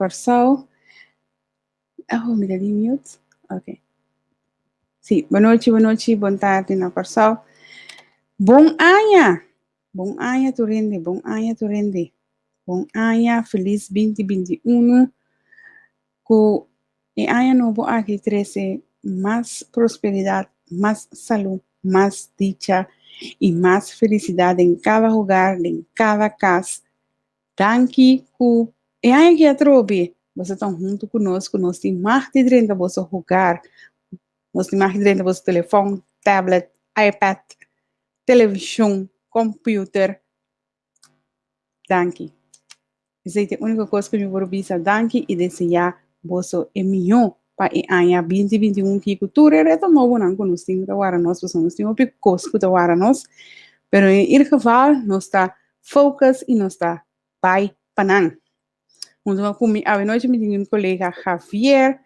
Kòrsou. Oh, mi ta di mute? Ok. Sí, bon nochi, bon nochi, bon tardi na Kòrsou. Bon aña! Bon aña tur hende, bon aña tur hende. Bon aña, felis binti binti unu. Ku e aña nobo aki trese mas prosperidat, mas salú, mas dicha i mas felisidat den kada hogar, den kada kas. Danki ku e aña aki atrobe boso ta huntu ku nos, ku nos tin mag di drenta boso hogar, nos tin mag di drenta boso telefòn, tablet, iPad, televishon, computer. Danki. Esei ta e úniko kos ku mi por bisa danki i deseá boso e mihó pa e aña binti binti un ki ku tur e reto nobonan ku nos tin ku ta wara nos pasobra nos tin hopi kos ku ta wara nos pero en ieder geval nos ta focus i nos ta bai pa nan. Huntu ku mi awenochi mi tin un kolega Javier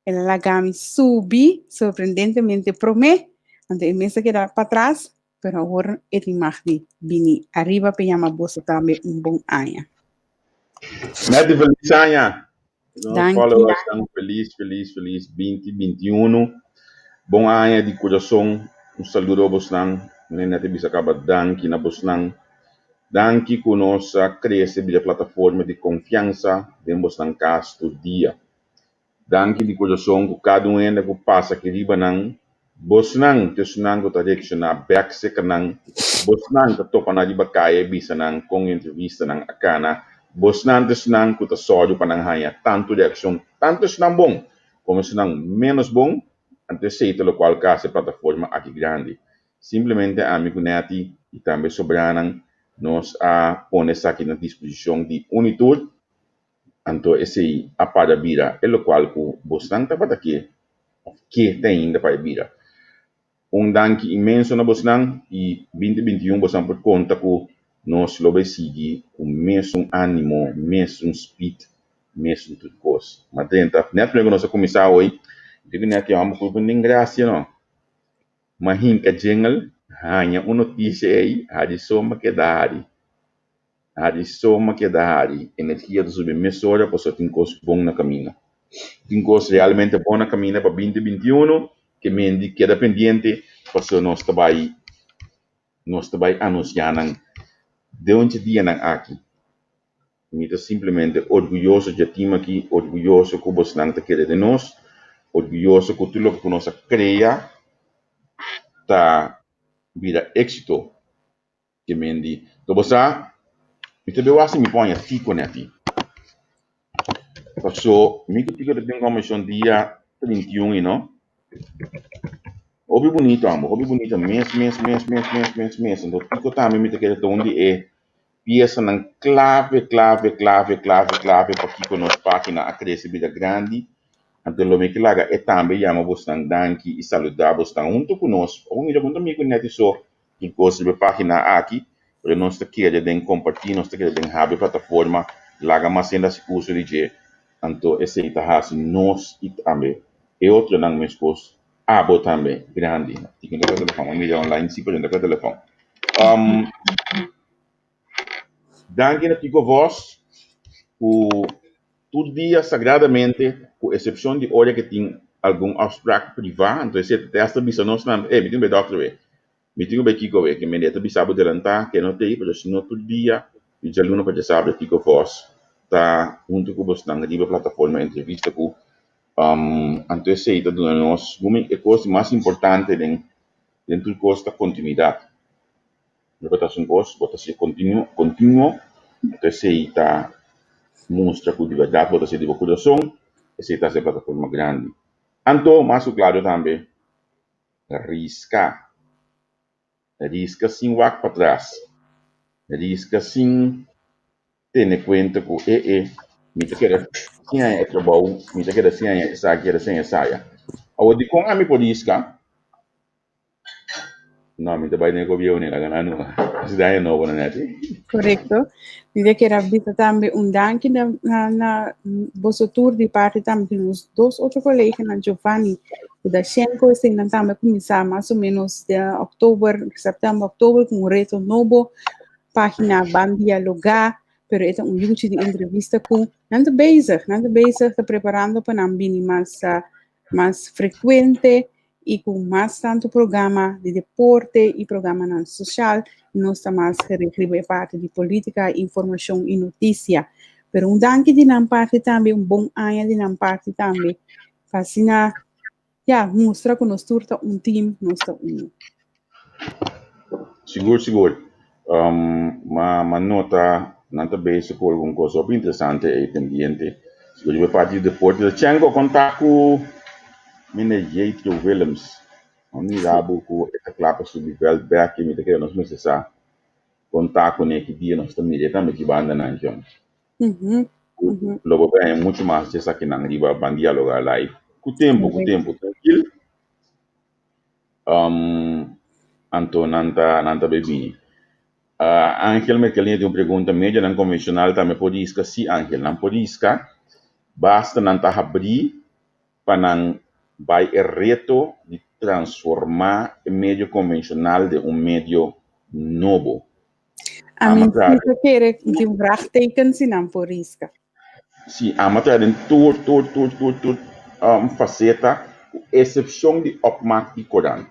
el a laga mi subi sorprendentemente promé anto e mes a keda patras Pero awor e tin mag di bini ariba pa yama boso tambe un bon aña. Neti feliz aña! Nos Danki. followers tan feliz, feliz, feliz 2021. Bon aña di kurason. Un saludo a bosnan. Meneer Neti bisa kaba danki na bosnan. Danki ku nos a krese bira plataforma di konfiansa den bosnan kas tur dia. Danki di kurason ku kada un hende ku pasa aki riba nan, bosnan ta esunnan ku ta reakshoná bèk serka nan, bosnan ta topa nan riba kaya i bisa nan kon e entrevistanan a kana, bosnan ta esunnan ku ta sòru pa nan haña tantu reakshon, tantu esunnan bon komo esunnan ménos bon, anto esei ta lokual ku a hasi e plataforma aki grandi. Simplemente ami ku Netty i tambe sobranan nos a pone esaki na disposishon di un i tur. Anto esei a para bira e lokual ku bosnan tabata ke òf ke te ainda pa e bira. Un danki inmenso na bosnan i binti binti i un bosnan por konta ku nos lo bai sigui ku mesun ánimo, mesun spit, mesun tur kos. Ma drenta nèt promé ku nos a kuminsá awe, mi tin ku nèt yama bo ku den grasia no. Ma hinka djengel haña un notisia ei hadi so ma keda hadi. Hari so ma keda hari, energia ta subi mesora pasobra tin kos bon na kaminda. Tin kos realmente bon na kaminda pa binti binti uno ke mendi keda pendiente pasobra nos ta bai nos ta bai anunsiá nan den un dje dianan aki. Mi ta simplemente orguyoso dje tim aki, orguyoso ku bosnan ta kere den nos, orguyoso ku tur loke ku nos a krea ta bira éksito. Ke men di, To bo sa, mi ta be wak si mi por haña Tico nèt. Pasó mi ku Tico ta tin un kombershon dia 31 i no. Hopi bunito amo, hopi bunito mes mes mes mes mes mes mes. Anto Tico tambe mi ta kere ta un di e piesanan klave klave klave klave klave pakiko nos página a krese bira grandi. Anto lo mi ke laga e tambe yama bosnan danki i saludá bosnan huntu ku nos. Ora mira ku no ta mi ku Netty so tur kos riba e página aki, pero nos ta kere den kompartí, nos ta kere den habri plataforma, laga mas hende hasi uso di dje. Anto esei ta hasi nos i tambe e otronan meskos abo tambe grandi. Tin ku telefòn, mi mira online si, pero no ta ku telefòn. Danki na Tico Vos ku tur dia sagradamente, ku eksepshon di ora ke tin algun afsprak privá, anto esei ta hasta bisa nos nan, ey mi tin ku bai dòkter wei, mi tin ku bai kiko wei, ke mende e ta bisa bo delantá ke no t'ei, pero si no tur dia di djaluna pa djasabra Tico Vos ta huntu ku bosnan riba plataforma entrevista ku anto esei ta duna nos e kos di mas importante den den tur kos ta kontinuidat. Lo ta un kos, bo ta hasi kontinuo, kontinuo, anto esei ta mustra ku di bèrdat bo ta hasi di bo kurason, esei ta hasi e plataforma grandi. Anto, mas ku klaro tambe, riska, riska sin wak patras, riska sin tene kuenta ku e e, mi ta keda sin haña e trabou, mi ta keda sin haña esaki, keda sin haña esaya. Awor, dikon ami por riska? No, mi ta bai den e gobierno, laga nan no hasi daño nobo na neti. Korekto. Mi ta kere bisa tambe un danki na, na, na boso tur di parti tambe di nos dos otro koleganan, Giovanni ku Dashenko, eseinan tambe a kuminsá mas o menos den oktober, sèptèmber, oktober ku un reto nobo, página Ban Dialogá, pero e ta un yuchi di entrevista ku nan ta bezig, nan ta bezig, ta preparando pa nan bini mas mas frekuente i ku mas tantu programa di deporte i programanan sosial, nos ta mas gericht riba e parti di polítika, informashon i notisia. Pero un danki di nan parti tambe, un bon aña di nan parti tambe, pa asina, ya, mustra ku nos tur ta un team, nos ta uno. Sigur, sigur. Ma ma nota nan ta bezig ku algun kos hopi interesante ei pendiente. Sigur riba e parti di deporte. Ta Chenko konta ku Meneer Jetro Willems. No mira bo ku e ta kla pa subi vèlt bèk i mi ta kere nos mester sa konta kuné ki dia nos ta mira e tambe ki bandanan kion. Lo bo bèña muchu mas di esakinan riba Ban Dialoga Live. Ku tempu, ku tempu. Trankil. Um, anto nan ta, nan ta bay bini. Uh, Angel Merkelina tin un pregunta, medianan konvenshonal tambe por riska? Sí, Angel, nan por riska, basta nan ta habrí pa nan bay e reto di transformá e medio konvenshonal den un medio nobo. Ami si ta kere tin un vraagteken si nan por riska. Sí, ama traha den tur, tur, tur, tur, tur um, faceta, ku excepcion di opmaak di korant.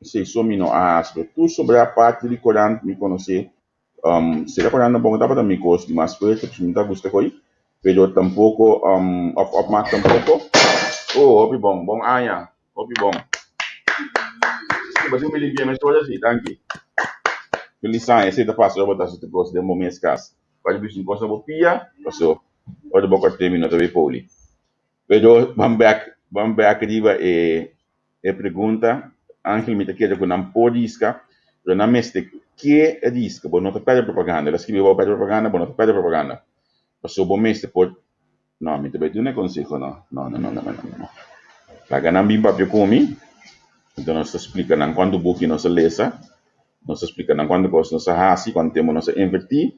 Esei so mi no a hasi, pero tur sobrá parti di korant mi konosé. Um, sera korant tampoco tabata mi kos di mas fuerte, pasobra mi no ta gusta ko'i, pero tampoco, um, of opmaak tampoco. Oh, hopi bon, bon aña, hopi bon. Sí, bo tin mi limpia mesora? Sí, danki. Feliz aña, esei ta pasa ora bo ta hasi tur kos den bo mes kas. Ora di bisti un kos na bo pia, paso ora bo kort'é mi no ta bay poli. Pero ban bek, ban bek riba e e pregunta, Angel mi ta kere ku nan por riska, pero nan mester ke riska, bo no ta pèrdè propaganda, el a skibi bo pèrdè propaganda, bo no ta pèrdè propaganda, paso bo mester por, no mi ta bay duna e konseho no, no no no no no no, laga nan bin papia ku mi, enton nos ta splika nan kuantu buki nos a lesa, Nos ta splika nan kuantu kos nos a hasi, kuantu tempu nos a invertí,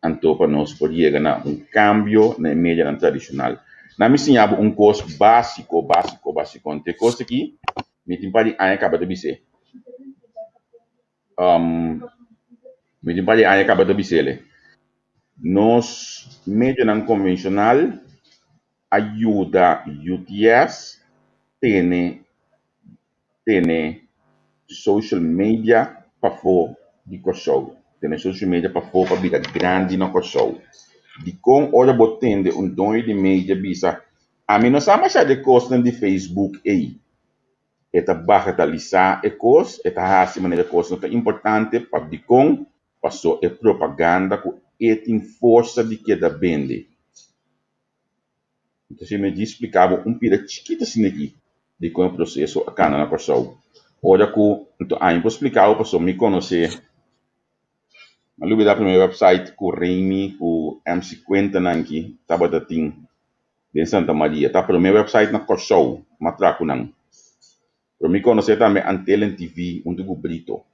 anto pa nos por yega na un kambio na e medianan tradishonal. Nan mi siña bo un kos básiko, básiko, básiko. Anto e kos aki mi tin un par di aña kaba ta bis'é. Mi tin un par di aña kaba ta bis'é. Nos medionan konvenshonal a yuda UTS tene tene social media pafó di Kòrsou, tene social media pafó pa bira grandi na Kòrsou. Dikon ora bo tende un doño di media bisa, Ami no sa masha di e kosnan di Facebook ei. E ta bagatalisá e kos, e ta hasi manera e kos no ta importante, pa dikon? Paso e propaganda ku e tin forsa di keda bende. Entonces mi di splika bo un pida chikito asina aki di kon e proseso a kana na Kòrsou. Ora ku anto ami por splika bo pasobra mi konosé, mi a lubida promé website ku Remy ku MC Kuentanan aki tabata tin den Santa Maria. Ta promé website na Kòrsou mi a traha ku nan. Pero mi konosé tambe Antillen TV huntu ku Brito.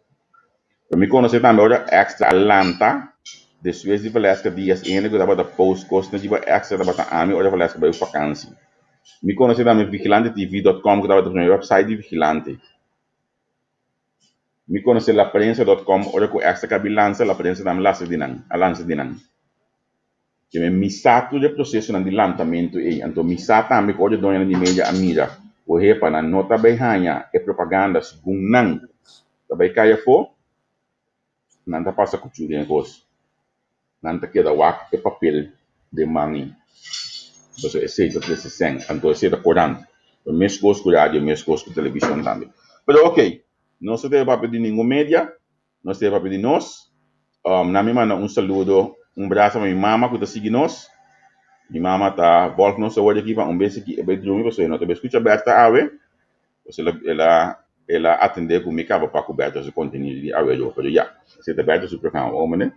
Pero mi konosé tambe ora Extra a lanta despues di Valeska Diaz e hende ku tabata post kosnan riba Extra tabata ami ora Valeska bai ku fakansi. Mi konosé tambe vigilantetv dot com ku tabata promé website di Vigilante. Mi konosé laprensa dot com ora ku Extra kabi lansa La Prensa tambe lasa di nan a lansa di nan. Keme mi sa tur e prosesonan di lantamentu ei, anto mi sa tambe ku otro doñonan di media a mira ku hepa nan no ta bai haña e propaganda segun nan ta bai kai afó, nan ta pasa kuchu den e kos. Nan ta keda wak e papel den man ei. Pasobra esei ta trese sèn, anto esei ta korant. Pero meskos ku radio, meskos ku televishon tambe. Pero okey, nos ta debe papia di ningun media, Nos ta e papia di nos. Na mi manda un saludo, un brasa pa mi mama ku ta sigui nos. Mi mama ta volg nos awor aki pa un bes aki e bai drumi pasobra e no ta bai skucha Bertha awe. Pasobra el a el a atende ku mi kaba pa ku Bertha su kontenido di awe lo. Pero ya, esei ta Bertha su programa homene.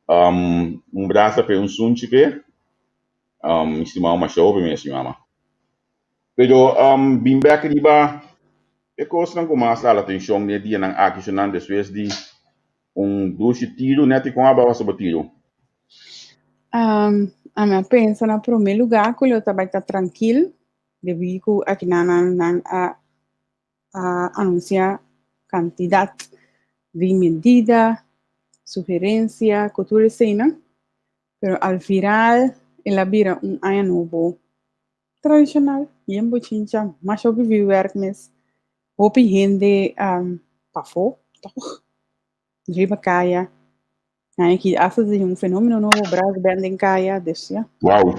Un brasa p'e, un sunchi p'e. Mi stima bo masha hopi mes mi mama. Pero bin bek riba e kosnan ku mas hala atenshon den e dianan aki su nan despues di un dushi tiru nèt i kon a baba soba tiru? Ami a pensa na promé lugá ku lo ta bai ta trankil debí ku akinan nan nan a a anunsiá kantidat di medida, sugerensia ku tur eseinan. Pero al final el a bira un aña nobo tradicional, yen bochincha, masha hopi vuurwerk mes, hopi hende pafó, toch, riba kaya. Aña aki hasta tin un fenomeno nobo, brass band den kaya, dus ya. Wow.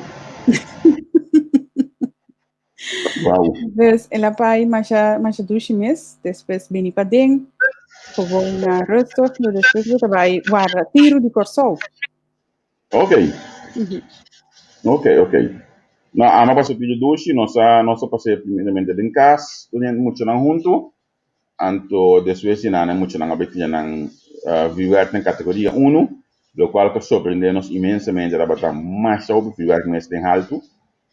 Wow. Dus el a pai masha, masha dushi mes, despues bini paden, gewoon na rustig, pero despues bo ta bai warda tiru di Kòrsou. Ok. Ok, ok. No, ama pasa pidi dushi, nos a, nos a pas'é primeramente den kas, tur hende muchanan huntu, anto despues di nan e muchanan a bai tira nan vuurwerk den kategoria unu, lokual ku a sorprendé nos inmensamente, tabata masha hopi vuurwerk mes den haltu,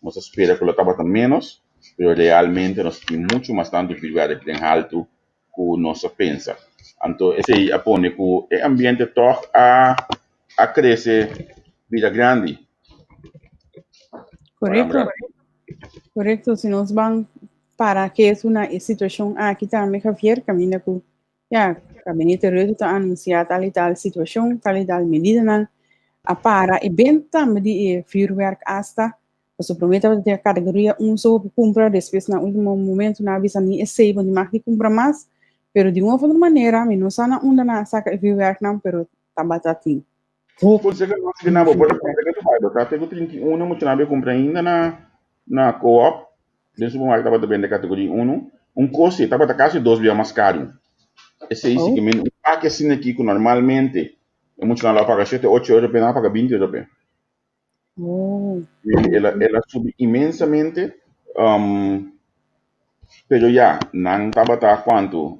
nos a spera ku lo tabata ménos, pero realmente nos tin muchu mas tantu vuurwerk den haltu ku nos a pensa. Anto esei a pone ku e ambiente tòg a a krese bira grandi. Korekto, korekto. Si nos ban para ketu na e situashon aki tambe, Javier, kaminda ku ya Gabinete Rutte ta anunsiá tal i tal situashon, tal i tal medidanan, a para e benta tambe di e vuurwerk asta Pasobra promé tabata tin e kategoria un so bo por kumpra, despues na último momento nan a bisa ni esei bo ni mag di kumpra mas. Pero di un of otro manera mi no sa na unda nan a saka e vuurwerknan, pero tabata tin hopi Fonseca no si na bo por Fonseca ta bai bo ta te ku 31 mucha nan a bai kumpra ainda na na co-op den supermarket tabata bende kategoria unu un kos si tabata kasi dos bia mas karu esei si ke men un paki asina aki ku normalmente e mucha nan lo a paga shete ocho euro pe nan a paga binti euro pe. Oh. El a, el a subi inmensamente, um, pero ya, nan tabata cuanto?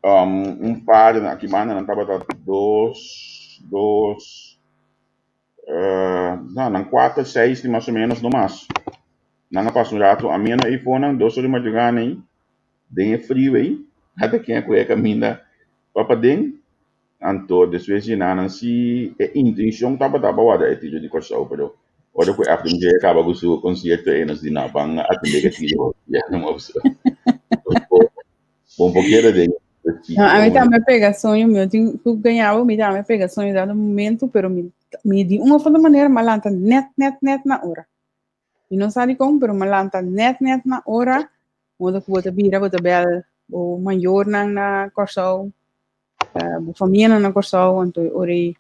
Um, un par aki banda nan tabata dos, dos, uh, no, nan cuater, seis, ni mas o menos, no mas. Nan a pasa un rato ameno ei for nan, dos ora di madrugada ei, den e frio ei, ata ken a coge e caminda pa paden. Anto despues di nan si e intencion tabata pa warda e tiro di Kòrsou pero ora ku FMJ a kaba ku su konsierto ei nos di no ban atende ku e tiro ya no mos bon por keda den No, a mi tambe pega soño, mi no tin ku gaña bo, mi tambe pega soño dado momento, pero mi, mi di un of otro manera mi a lanta net, net, net na ora. Mi no sa dikon, pero mi a lanta net, net na ora, modo ku bo ta bira, bo ta bel bo mayornan na Kòrsou, bo famianan na Kòrsou, anto e ora ei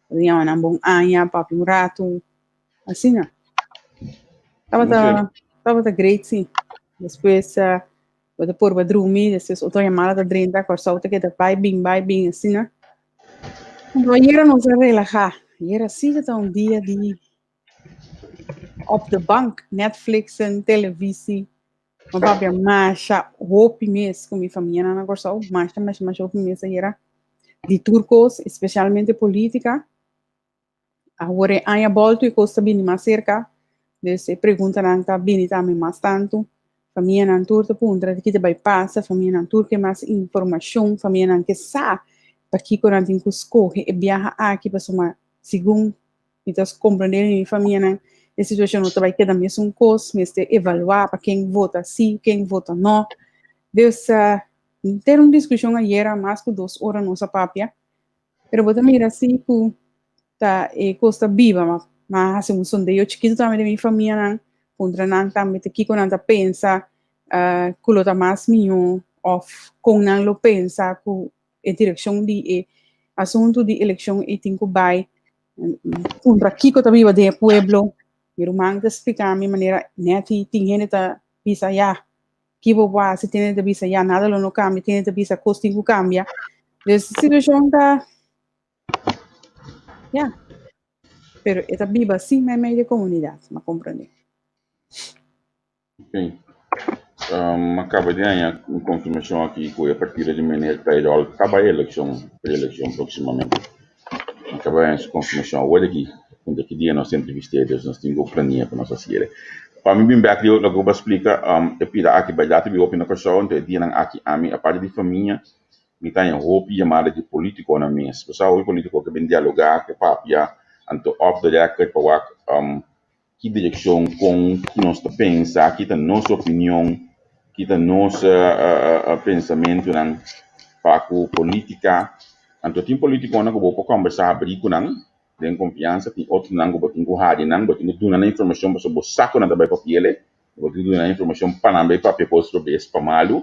bo ta yama nan bon aña, papia un ratu, asina. Tabata, tabata great si. Despues bo ta purba drumi, despues otro yamada ta drenta, Kòrsou ta keda bai bin, bai bin, asina. Anto ayera nos a relahá, ayera si ta un dia di. Op de bank, Netflix en televisie. Mi papia masha hopi mes ku mi famianan na Kòrsou, masha masha masha hopi mes ayera. Di tur kos, espesialmente polítika. Awor e aña bòltu e kos ta bini mas serka, dus e preguntanan ta bini tambe mas tantu. Famianan tur ta puntra di ki ta bai pasa, famianan tur ke mas informashon, famianan ke sa pakiko nan tin ku skohe e biaha aki pasobra segun Mi ta komprendé di mi famianan e situashon no ta bai keda mesun kos, mester evaluá pa ken vota sí, ken vota no. Dus, ter un diskushon ayera mas ku dos ora nos a papia, pero bo ta mira sí ku ta e kos ta biba, ma m'a hasi un sondeo chikitu tambe den mi famianan, puntra nan tambe ta kiko nan ta pensa ku lo ta mas mihó òf kon nan lo pensa ku e direkshon di e asuntu di elekshon ei tin ku bai puntra kiko ta biba den e pueblo. Mi ruman ta splika mi manera nèt tin hende ta bisa ya ki bo por hasi, tin hende ta bisa ya nada lo no kambia, tin hende ta bisa kos tin ku kambia. Dus e situashon ta ya, pero e ta biba si meimei di e komunidat, mi a komprendé. Ok. Um, acaba di haña un confirmacion aki cu e partido di meneer Tairol ta bay eleccion, reeleccion proximamente. Acaba di haña su confirmacion awor aki, punto ki dia nos ta entrevist'é, dus nos tin cu plania pa nos haci'e. Pa mi bin bek di loke bo a splica, um, e pida aki bay dati bi hopi na Curaçao, anto e dianan aki ami, aparte di famia, mi ta haña hopi yamada di politiconan mes. Bo sa hopi politico ke bin dialoga, ke papia, anto off the record pa wak, um, ki direkshon kon nos ta pensa, ki ta nos opinion, ki ta nos pensamentunan pa ku polítika. Anto tin polítikonan ku bo por kòmbersá habrí ku nan den konfiansa, tin otronan ku bo tin ku hari nan, bo tin ku duna nan informashon pasobra bo sa ku nan ta bai papi'el, bo tin ku duna nan informashon pa nan bai papia kos robes pa malu,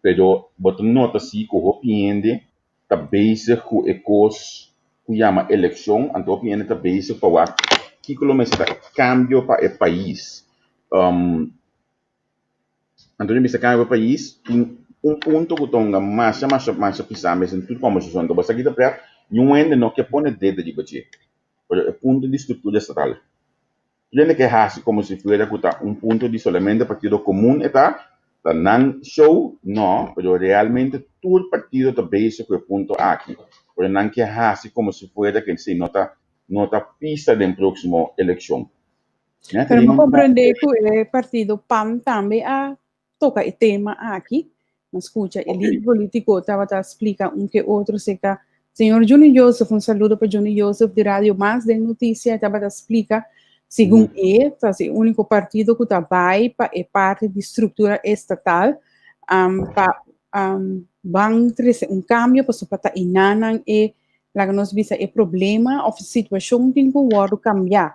pero bo ta nota si ku hopi hende ta bezig ku e kos ku yama elekshon, anto hopi hende ta bezig pa wak kiko lo mester ta kambio pa e pais. Anto mi bisa kambio pa e pais tin un punto ku ta hunga masha masha masha pisá mes den tur kòmbersashon. Anto bo sa kita prèt niun hende no ke pone dedo riba dje, pero e punto di struktura estatal. Tur hende ke hasi komo si fuera ku ta un punto di solamente Partido Komun e ta, ta nan show, no, pero realmente tur partido ta bezig ku e punto aki, pero nan ke hasi komo si fuera ku esei no ta no ta pisa den próksimo elekshon. Pero mi komprende ku e partido pan tambe a toka e tema aki. Mi skucha e lider politiko tabata splika un ke otro seka señor Juni Joseph, un saludo pa Juni Joseph di Radio Mas den Noticia, e tabata splika segun e ta e uniko partido ku ta bai pa e parti di struktura estatal pa ban trese un kambio pasobra ta enanan e laga nos bisa e problema òf situashon tin ku wòrdu kambiá.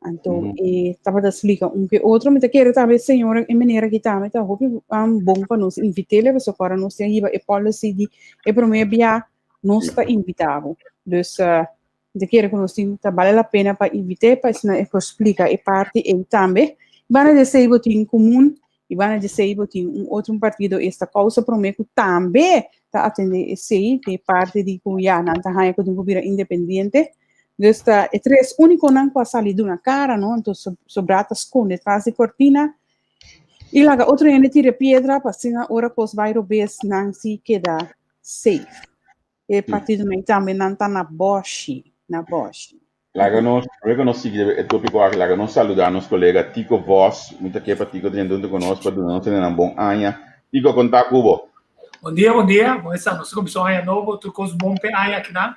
Anto e tabata splika un ke otro. Mi ta kere tambe señor e meneer aki tambe ta hopi bon pa nos invit'é pasobra ora nos tin hiba e policy di e prome bia nos ta invita bo. Dus mi ta kere ku nos tin ta bale la pena pa invit'é pa asina e por splika e parti ei tambe. Banda di esei bo tin komun i banda di esei bo tin un otro partido esta Kousa Prome ku tambe ta atende esei di e parti di ku ya nan ta haña ku tin ku bira independiente. Dus ta e tres únikonan ku a sali duna kara, no? Anto sobrá ta skonde tras di kortina i laga otro hende tira piedra pa asina ora kos bai robes nan si keda safe. E partidonan ei tambe nan ta na bòshi, na bòshi. Laga nos, promé ku nos sigui e tópiko aki, laga nos saludá nos kolega Tico Vos. Mi ta ke pa Tico drenta huntu ku nos pa duna nos hendenan bon aña. Tico, konta ku bo. Bon dia, bon dia. Bon esta nos ta kuminsá un aña nobo, tur kos bon p'e aña akinan.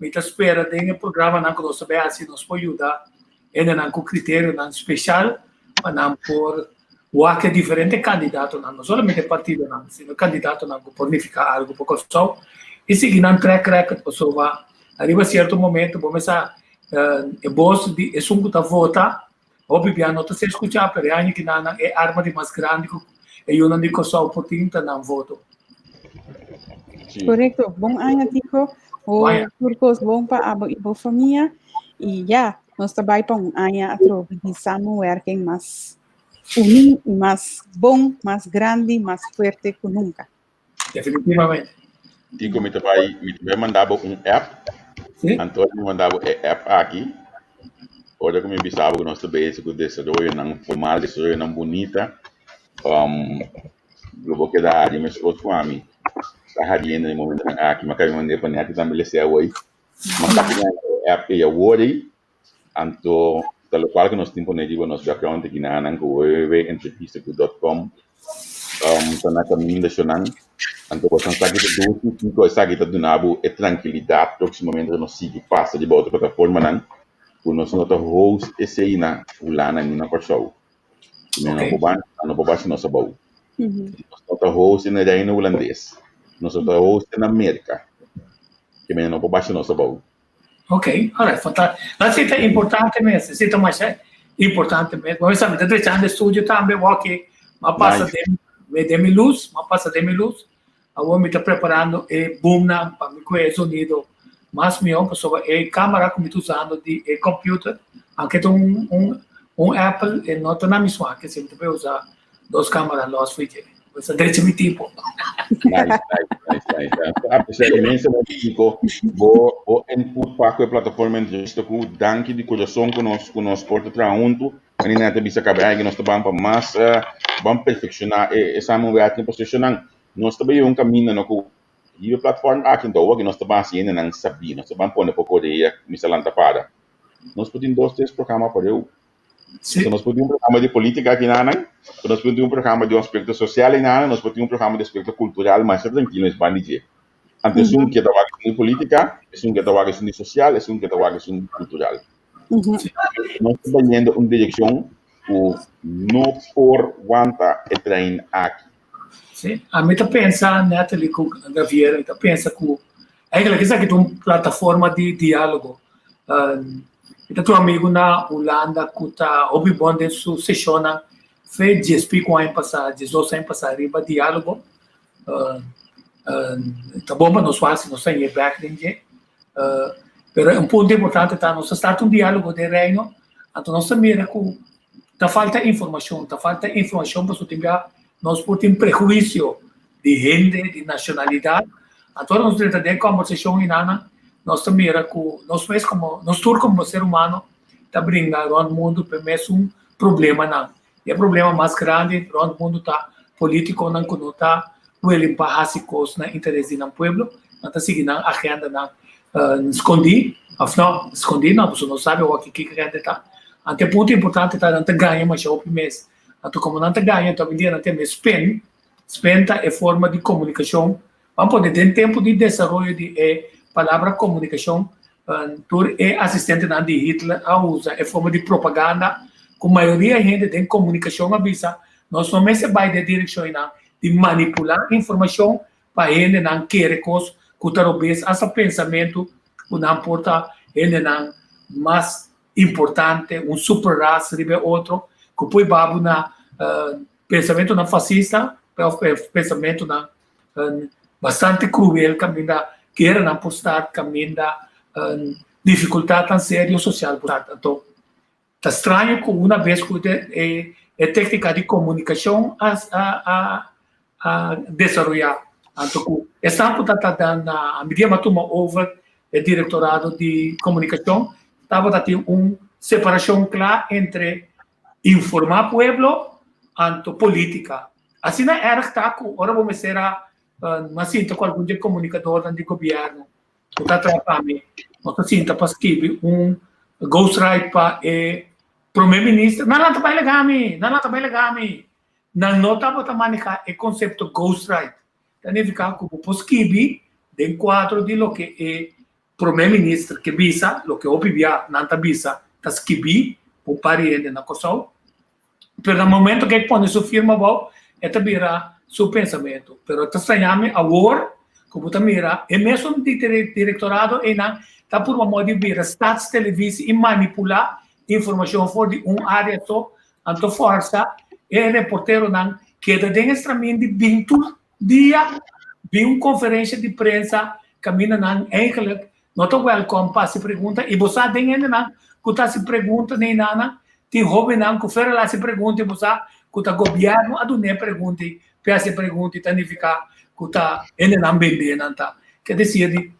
Mi ta spera den e programanan ku nos ta bai hasi nos por yuda hendenan ku kriterionan speshal pa nan por wak e diferente kandidatonan, no solamente partidonan, sino kandidatonan ku por nifiká algu pa Kòrsou i sigui nan track record pasobra ariba sierto momento bo mester e bos di esun ku ta vota hopi bia no ta ser skuchá pero e aña kinan e arma di mas grandi ku e yunan di Kòrsou por tin ta nan voto. Korekto. Bon aña Tico. Ho tur kos bon pa abo i bo famia. I ya, nos ta bai pa un aña atrobe di samenwerking mas uní i mas bon, mas grandi, mas fuerte ku nunka. Definitivamente. Tico, mi ta bai, mi ta bai manda bo un app. Sí. Anto mi manda bo e app aki. Ora ku mi bisa bo ku nos ta bezig ku desaroyonan formal, desaroyonan bunita, lo bo keda hari meskos ku ami ta hariendo den e momentonan aki. Mi a kaba mand'é pa Netty tambe lese awor. Mi a kaba gana e app ei awor ei, anto ta lokual ku nos tin pone riba nos background aki nan ku www.entrevistaku.com ta na kaminda shonan. Anto boso sa ki ta dushi kiko esaki ta duna bo e trankilidat próksimamente nos sigui pasa riba otro plataformanan ku nos no ta host esei na Hulanda ni na Kòrsou. Mi no por bai, no por bai si nos abou. Nos no ta host na Reino Hulandes. Nos no ta host na Merka. Ke mi no por bai si nos abou. Ok, alright, fantástico. Dat esei ta importante mes, esei ta masha importante mes. Bo sa, mi ta drechando e studio tambe, wak m'a pasa den, den mi luz, m'a pasa den mi luz. Awor mi ta preparando e boomnan pa mi kohe e zonido mas mihó pasobra e kamera ku mi ta usando di e computer, aunke ta un un un Apple, e no ta na mi smak, esei mi ta por usa dos kamera los for dje. Pues a drecha mi tipo. Nice, nice, nice, nice. Apreciá inmensamente, Kiko, bo, bo input pa ku e plataforma entrevista ku danki di kurason ku nos ku nos por ta traha huntu. Anina ta bisa kabe ai ku nos ta ban pa mas eh, ban perfekshoná e e samenwerking pasobra nos ta bai un kaminda no ku riba e platform aki anto awor ku nos ta ban hasi hendenan sabí, nos ta ban pone poko orea kuminsá lanta para. Nos por tin dos tres programa pareu. So nos por tin un programa di polítika aki nanan, nos por tin un programa di un aspekto sosial ei nanan, nos por tin un programa di aspekto kultural masha trankilo nos ban di dje. Anto esun ke ta wak esun di polítika, esun ke ta wak esun di sosial, esun ke ta wak esun di kultural. Nos ta bayendo un direkshon ku no por wanta e trein aki. Sí, ami ta pensa, Natalie ku Javier, mi ta pensa ku eigenlijk esaki ta un plataforma di diálogo. Mi ta tin un amigu na Hulanda ku ta hopi bon den su seshonnan fe dies pico aña pasá, diesdos aña pasá riba diálogo. Ta bon pa nos wak si nos ta hañ'é bèk den dje. Pero un punto importante ta nos ta start un diálogo den Reino, anto nos ta mira ku ta falta informashon, ta falta informashon pasobra tin bia nos por tin prehuisio di hende, di nashonalidat. Anto ora nos drenta den e kòmbersashon enanan, nos ta mira ku nos mes komo, nos tur komo ser humano ta bringa rònt mundu pa e mesun problemanan. E problema mas grandi rònt mundu ta polítikonan ku no ta willing pa hasi kos na interes di nan pueblo, nan ta sigui nan agendanan skondí, òf no, skondí no, pasobra no sabi awor kiko agenda ta. Anto e punto importante ta nan ta gaña masha hopi mes. Anto komo nan ta gaña, anto awendia nan tende spin, spin ta e forma di komunikashon. Ban pone den tempu di desaroyo di e palabra komunikashon, tur e asistentenan di Hitler a usa e forma di propaganda ku mayoria hende den komunikashon a bisa, nos no mester bai den direkshon einan di manipulá informashon pa hendenan kere kos ku ta robes, asta pensamentu ku nan por ta hendenan mas importante, un super ras riba e otro, ku por babu na pensamentunan fasista òf pensamentunan bastante cruel caminda gueranan por start, caminda dificultadnan serio social por start. Anto ta straño cu una bes cu e tecnica di comunicacion a a a desaroya, anto cu esnan cu ta ta na a media a tuma over e directorado di comunicacion tabata tin un separacion cla entre informa pueblo anto politica. Asina erg ta ku ora bo mester a m'a sinta ku algun di e komunikadornan di gobièrnu ku ta traha pa mi, nos ta sinta pa skibi un ghostwrite pa e prome minister, nan nan ta bai laga mi, nan nan ta bai laga mi. Nan no tabata maneha e konsepto ghostwrite. Ta nifiká ku bo por skibi den kuadro di loke e Prome minister ke bisa loke hopi bia nan ta bisa ta skibí pa un par di hende na Kòrsou, pero na momento ke e pone su firma abou e ta bira su pensamentu. Pero ta straña mi awor ku bo ta mira e mesun direktorado einan ta purba modo di bira staatstelevisie i manipulá informashon for di un área so, anto fòrsa e reporteronan keda den e stramin di bin tur Dia di un conferencia di prensa caminda nan eigenlijk no ta welcome pa haci pregunta y bo sa den hendenan cu ta haci pregunta neinana tin hobennan cu fera la haci pregunta y bo sa cu ta gobierno a duna e pregunta y pe haci e pregunta y ta nifica cu ta hendenan bende nan ta. Ke decir di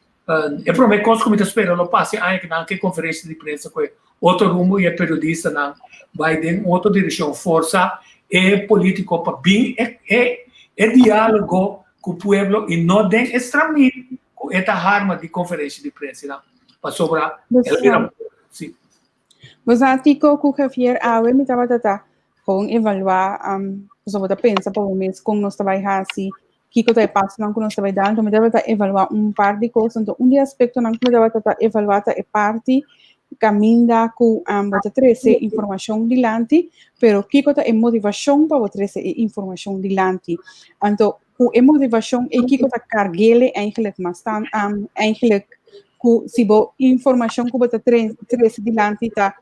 e prome cos cu mi ta spera lo pasa e aña cu nan ke conferencia di prensa cu e. otro rumbo i e periodistanan bai den otro direkshon, forsa e polítiko pa bin e e e diálogo ku pueblo i no den e stramit ku e ta harma di konferensha di prensanan pasobra el a bira si. Bo sa Tico ku Javier awe mi tabata ta gewoon evaluá pasobra bo ta pensa pa bo mes kon nos ta bai hasi, kiko ta e pasonan ku nos ta bai dal, mi tabata evaluá un par di kos, anto un di e aspektonan ku mi tabata ta evaluá ta e parti kaminda ku bo ta trese informashon dilanti, pero kiko ta e motivashon pa bo trese e informashon dilanti. Anto ku e motivashon ei kiko ta karg'ele eigenlijk mas tan eigenlijk ku si bo informashon ku bo ta trese dilanti ta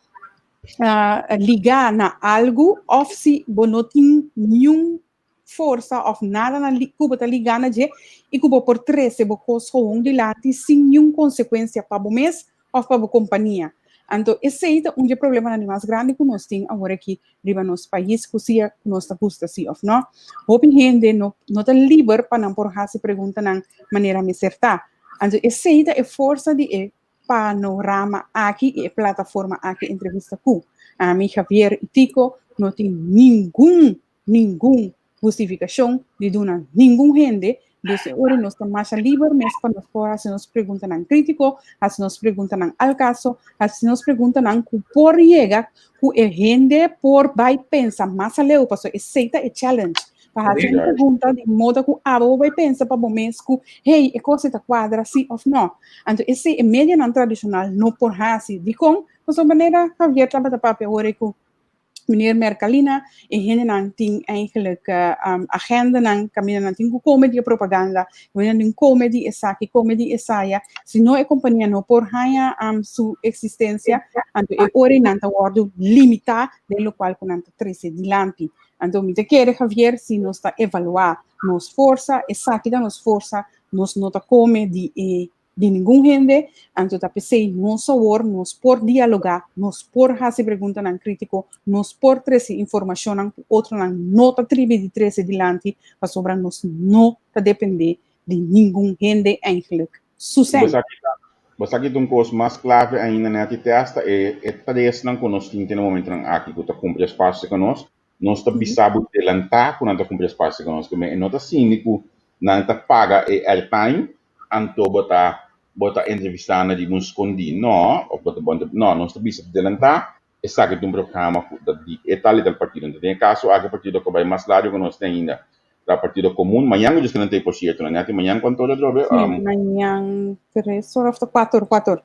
ligá na algu òf si bo no tin niun forsa òf nada na ku bo ta ligá na dje i ku bo por trese bo kos gewoon dilanti sin niun konsekuensia pa bo mes òf pa bo kompania. Anto esei ta un di e problemanan di mas grandi ku nos tin awor aki riba nos pais ku sia ku nos ta gusta si òf no. Hopi hende no no ta liber pa nan por hasi preguntanan manera mester ta. Anto esei ta e forsa di e panorama aki i e plataforma aki Entrevista Ku. Ami Javier i Tico no tin ningun ningun hustifikashon di duna ningun hende, dus e ora nos ta masha liber mes pa nos por hasi nos preguntanan kritiko, hasi nos preguntanan al kaso, hasi nos preguntanan ku por yega ku e hende por bai pensa mas aleu, pasobra esei ta e challenge, pa hasi un pregunta di moda ku abo bo bai pensa pa bo mes ku, hey, e kos ei ta kuadra si òf nò. Anto esei e medianan tradishonal no por hasi. Dikon? Pasobra manera Javier tabata papia awor ei ku Meneer Mercalina, e hendenan tin eigenlijk agendanan, kaminda nan tin ku kome di e propaganda, kaminda nan tin kome di esaki, kome di esaya. Si no e kompania no por haña su eksistensia, anto e ora ei nan ta wòrdu limitá den lokual ku nan ta trese dilanti. Anto mi ta kere, Javier, si nos ta evaluá nos forsa, esaki ta nos forsa, nos no ta kome di e di ningun hende, anto ta p'esei nos awor nos por dialogá, nos por hasi preguntanan krítiko, nos por trese informashonnan ku otronan no ta tribi di trese dilanti, pasobra nos no ta dependé di ningun hende eigenlijk. Su sèn. Bo sa ki ta un kos mas klave ainda nèt i tèsta e e tresnan ku nos tin te na momentunan aki ku ta kumpli espasio ku nos, nos ta bisa bo delantá ku nan ta kumpli espasio ku nos, ku e no ta sinti ku nan ta paga e airtime Anto bo ta bo ta entrevistá na riba un skondí? No, of bo ta bo no, nos ta bisa delantá esaki ta un programa ku ta di e tal i tal partido. Anto den e kaso aki e partido ku a bai mas largo ku nos te ainda ta Partido Komun. Mañan ku dje esnan ta ei por sierto, no Netty? Mañan kuantu ora atrobe? Sí, mañan tres ora of ta kuater, kuater.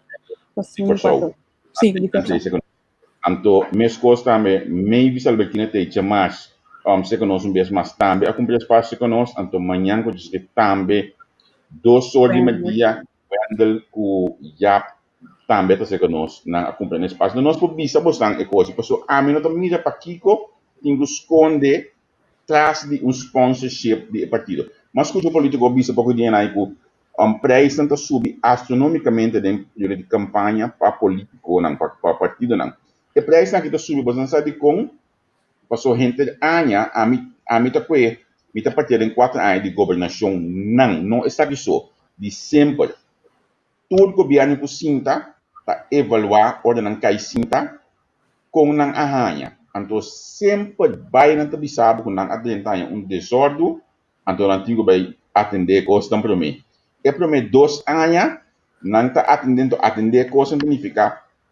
Di Kòrsou. Sí, di Kòrsou. Anto meskos tambe Mavis Albertina Teicha mas seka nos un bes mas tambe a kumpli espasio seka nos, anto mañan ku djis e tambe dos or di merdia Wendel ku Jaap tambe ta seka nos, nan a kumpli nan espasio. Nos por bisa bosnan e kos pasobra ami no ta mira pakiko tin ku skonde tras di un sponsorship di e partido. Mas skucha un politiko bisa poko dia nan ku prijsnan ta subi astronomikamente den periodo di kampaña pa politikonan, pa partidonan. E prijsnan aki ta subi, boso sa dikon? Pasobra henter aña ami ami ta kue mi ta partia den kuater aña di gobernashon nan, no esaki so, di semper. Tur gobièrnu ku sinta ta evaluá ora nan kai sinta kon nan a haña. Anto semper bai nan ta bisa bo ku nan a drenta haña un desòrdu, anto nan tin ku bai atendé e kosnan promé. E promé dos aña nan ta atendé, anto atendé e kosnan ta nifiká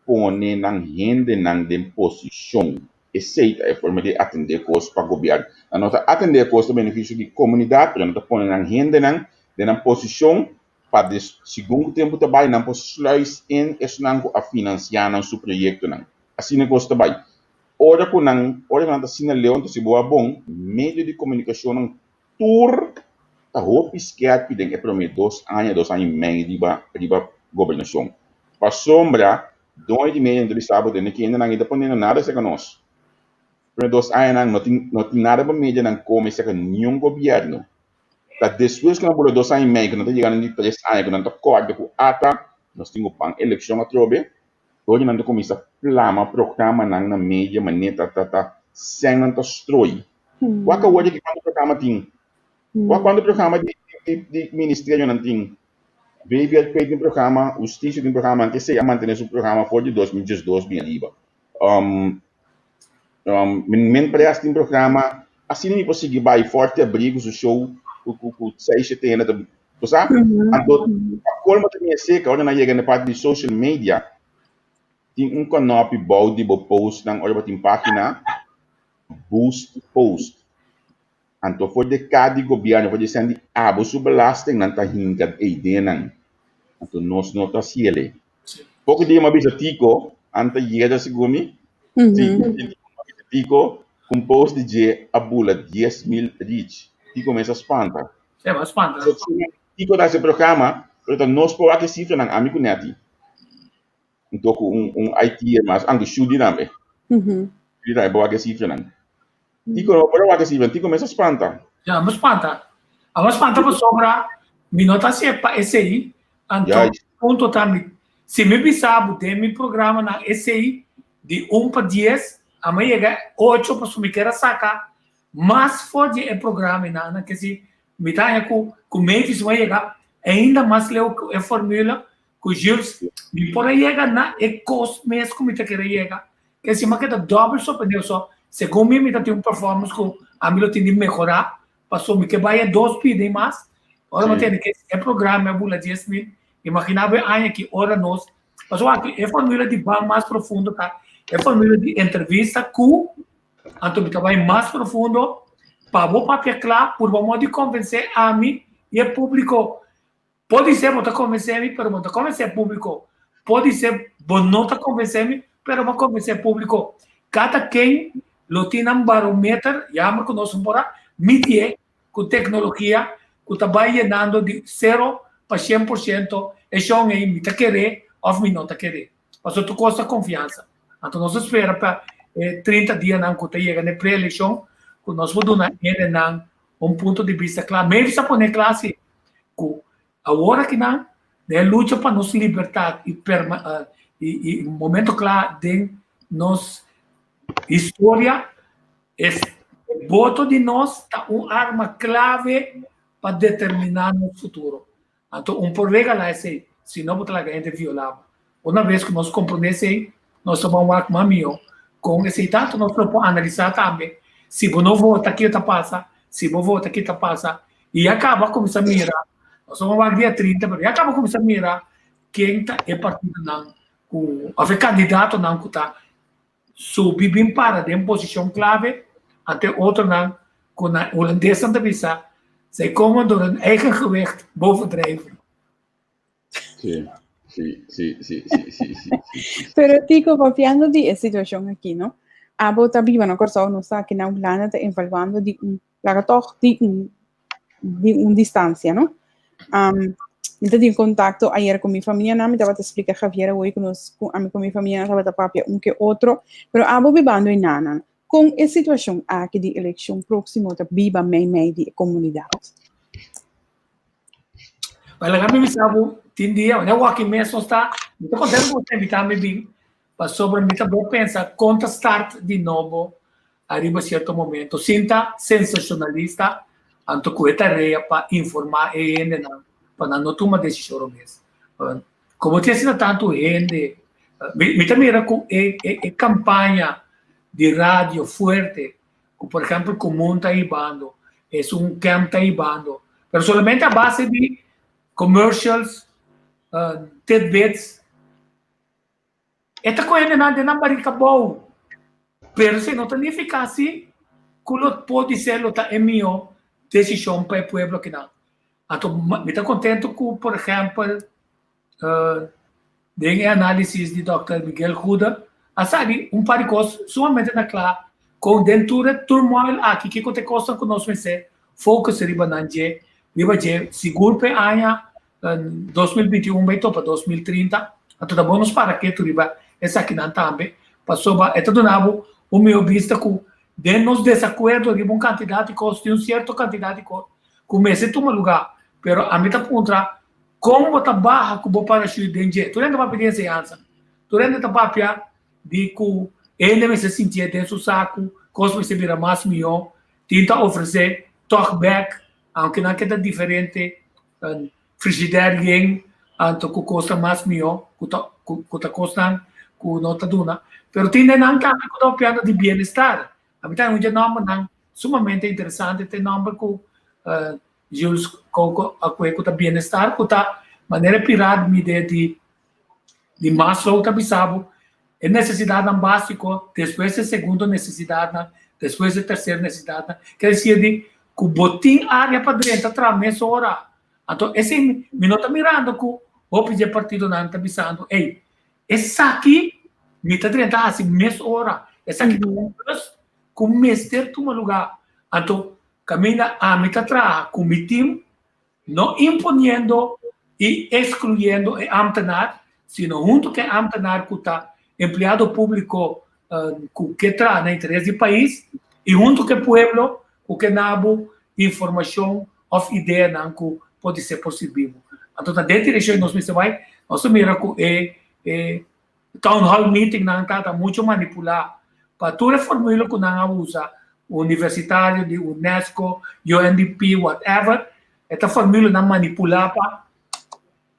pone nan hendenan den posishon. Esei ta e forma di atendé kos pa gobièrnu. Nan no ta atendé e kos na benefisio di komunidat, pero nan ta pone nan hendenan den nan posishon pa des segun ku tempu ta bai nan por sluis in esnan ku a finansiá nan su proyektonan. Asina kos ta bai. Ora ku nan ora ku nan ta asina leu anto si bo a bon medio di komunikashonnan tur ta hopi skèrpi den e promé dos aña dos aña i mei riba riba gobernashon. Pasobra doño di medio no ta bisa bo tende kende nan i ta poniendo nada serka nos. Promé dos añanan no tin no tin nada pa medionan kome serka niun gobièrnu. Ta despues ku nan bula dos aña i mei ku nan ta yega na di tres aña ku nan ta kòrda ku ata nos tin ku pan elekshon atrobe, oye nan ta kuminsá plama programanan na media manera ta ta ta sèn nan ta stroi. Wak awor di kuantu programa tin? Wak kuantu programa di di di ministerionan tin? VVRP tin programa, Hustisia tin programa, anke esei a mantené su programa for di 2012 bin ariba. Um, um, Men Press tin programa, asina mi por sigui bai Forte Abrigo su show ku ku ku seis shete hende ta bo sa? Anto pa colmo ta mi esei ora nan yega na e parti di social media tin un kanopi bou di bo postnan ora bo tin pagina boost post. Anto for di ka di gobierno for di esnan di abo su belasting nan ta hinka ei den nan. Anto nos no ta haci elei. Poco dia mi a bisa Tico, anta yega segun mi, si, mi a bisa Tico cu un post di dje a bula 10,000 reach. Tico mes a spanta. Sí, a spanta. Tico ta haci programa, pero ta nos por wak e cifranan, ami cu Netty. Anto cu un IT mas, anto Shudi tambe. Shudi tambe por wak e cifranan. Tico no por a wak e cifranan, Tico mes a spanta. Ja, mi spanta. A mi spanta pasobra mi no ta hacié pa esey, anto punto ta mi, si mi bisa bo den mi programanan esey di un pa dies, a mi yega ocho pasobra mi kier a saca mas for di e programanan, ke si mi ta haña cu cu Mavis bo a yega ainda mas leu cu e formula Ku Jules, mi por a yega na e kos mes ku mi ta kere yega. Ke si mi a keda dòbel sorprendé so, segun mi, mi ta tin un performance ku ami lo tin di mehorá, paso mi ke bai e dos pida i mas. Ora mi a tende ke e programa a bula 10,000, imaginá bo e aña aki ora nos, paso aki e formula di ban mas profundo ta e formula di entrevista ku anto mi ta bai mas profundo pa bo papia kla purba modo di konvensé ami i e públiko. Podisé bo ta konvensé mi, pero bo no ta konvensé e públiko. Podisé bo no ta konvensé mi, pero bo a konvensé e públiko. Kada ken lo tin nan barometer, jammer ku nos no por a midié ku teknologia ku ta bai yenando di sero pa 100% e shon ei mi ta keré òf mi no ta keré. Pasobra tur kos ta konfiansa. Anto nos ta spera pa e 30 dianan ku ta yega na e pre-elekshon ku nos por duna hendenan un punto di bista kla. Mavis a pone kla si ku awor akinan den e lucha pa nos libertat i perma i i momento kla den nos historia es boto di nos ta un arma klave pa determiná nos futuro. Anto un por regalá esei, si no bo ta laga hende violá bo. Una bes ku nos komprondé esei, nos ta ban wak mas mihó kon esei ta. Anto nos lo por analisá tambe si bo no vota kiko ta pasa, si bo vota kiko ta pasa. I ya kaba kuminsá mira, nos ta ban wak dia 30, pero ya kaba kuminsá mira ken ta e partidonan ku òf e kandidatonan ku ta subi bin para den posishon klave, anto e otronan ku na hulandesnan ta bisa, zij komen door hun eigen gewicht bovendrijven. Sí, sí, sí, sí, sí, sí, sí, sí. Pero Tico, papiando di e situashon aki, no? Abo ta biba na Kòrsou, nos sa ku na Hulanda ta evaluando di un, laga tòg di un, di un distansia, no? Um, mi ta tin kontakto ayer ku mi famianan, mi tabata splika Javier awor ku nos, ku ami ku mi famianan tabata papia un ke otro, pero abo bibando enanan, kon e situashon aki di elekshon próksimo ta biba meimei di e komunidat? Well, laga mi bisa bo, tin dia, wanneer wak mes nos ta, mi ta contento ku bo ta invita mi bin, pasobra mi ta bo pensa kon ta start di nobo ariba cierto momento, sin ta sensacionalista, anto ku e tarea pa informa e hendenan pa nan no tuma desishon robes. Komo tin asina tantu hende, mi ta mira ku e e kampaña di radio fuerte ku por ehempel Komun ta hibando, esun Kemp ta hibando, pero solamente a base di commercials, tidbits, e ta kohe nan den nan barika bou. Pero esei no ta nifiká si ku lo podisé lo ta e mihó desishon pa e pueblo akinan. Anto mi ta kontentu ku por ehèmpel den e análisis di dòkter Miguel Goede a sali un par di kos sumamente na kla kon den tur e turmoil aki kiko ta e kosnan ku nos mester focus riba nan dje riba dje sigur pa e aña 2021 bai topa 2030 anto ta bon nos para ketu riba esakinan tambe pasobra e ta duna bo un mihó bista ku den nos desakuerdo riba un kantidat di kos tin un sierto kantidat di kos ku mester tuma lugá pero ami ta puntra kon bo ta baha ku bo parachute den dje tur hende ta papia di enseñansa tur hende ta papia di ku hende mester sintié den su saku kos mester bira mas mihó tin ta ofresé tòg bèk aunke nan ke ta diferente. Frigidair yen. Anto ku kosnan mas mihó, ku ta ku ta kosnan ku no ta duna. Pero tin den nan tambe ku ta papiando di bienestar. Ami ta un dje nòmbernan sumamente interesante, ta e nòmber ku Jules Coco a kue ku ta bienestar, ku ta manera e piramide di di Maslow ta bisa bo, e nesesidatnan básiko, despues e segundo nesesidatnan, despues e terser nesesidatnan. Ke desir di ku bo tin área pa drenta traha mesora. Anto esei mi no ta mirando ku hopi dje partidonan ta bisando, ey, esaki mi ta drenta hasi mesora, esaki ta un plus ku mester tuma lugá. Anto kaminda ami ta traha ku mi tim, no imponiendo i ekskluyendo e ámtenar, sino huntu ku e ámtenar ku ta empleado públiko ku ke traha na interes di pais i huntu ku e pueblo ku ke nabu informashon òf ideanan ku podisé por sirbi bo. Anto ta den direkshon nos mester bai, nos ta mira ku e e town hall meetingnan ta ta muchu manipulá pa tur e formula ku nan a usa, universitario di UNESCO, UNDP, whatever, e ta formulanan manipulá pa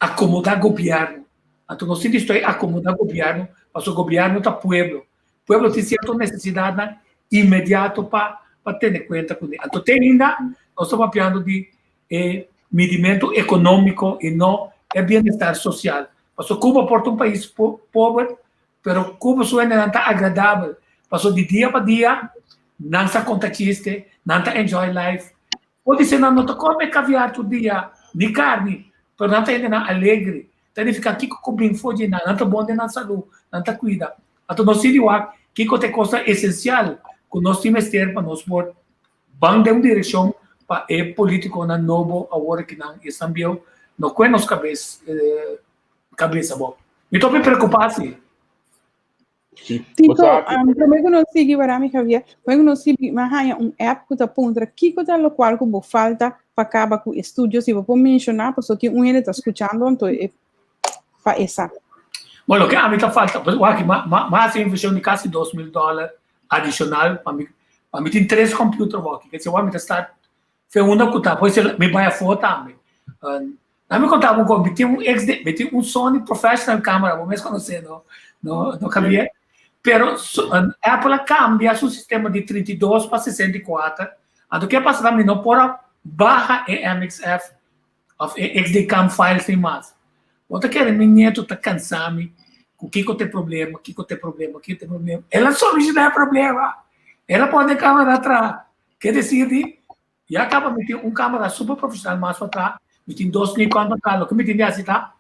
akomodá gobièrnu. Anto nos tin di stoi akomodá gobièrnu pasobra gobièrnu ta pueblo. Pueblo tin sierto nesesidatnan inmediato pa pa tene kuenta kuné. Anto te ainda nos ta papiando di e midimentu ekonómiko i no e bienestar sosial. Pasobra Cuba por ta un pais pober, pero Cuba su hendenan ta agradabel. Pasobra di dia pa dia nan sa konta chiste, nan ta enjoy life. Podisé nan no ta kome kaviar tur dia, ni karni, pero nan ta hendenan alegre. Ta nifiká kiko ku bin for dje nan, nan ta bon den nan salú, nan ta kuida. Anto nos tin di wak kiko ta e kosnan esensial ku nos tin mester pa nos por ban den un direkshon pa e polítikonan nobo awor aki nan esnan bieu no kue nos kabes kabes abou. Mi ta hopi preokupá si. Tito, promé ku nos sigui, wara mi Javier, promé ku nos sigui, mi a haña un app ku ta puntra kiko ta lokual ku bo falta pa kaba ku e studio, si bo por menshoná, pasobra tin un hende ta skuchando anto e pa e sa. Bueno, loke ami ta falta, pues wak, mi a hasi un invershon di kasi 2000 dòler adishonal pa mi, pa mi tin tres computer wak, ke wak mi ta start fe unda ku ta, pues mi bai afó tambe. Na mi konta bo kon, mi tin un XD, mi tin un Sony professional camera, bo mes konosé no, no, no Javier, pero Apple a kambia su sistema di 32 pa 64, anto ke pasa ta mi no por a baha e MXF of e XDCAM files ni mas. Bo ta kere mi nieto ta kansa mi ku kiko ta e problema, kiko ta e problema, kiko ta e problema. El a solushoná e problema. El a pone e kamera atrás. Ke desir di Ya kaba mi tin un kamera super profesional mas pa traha, mi tin dos Nikon pa traha, loke mi tin di hasi ta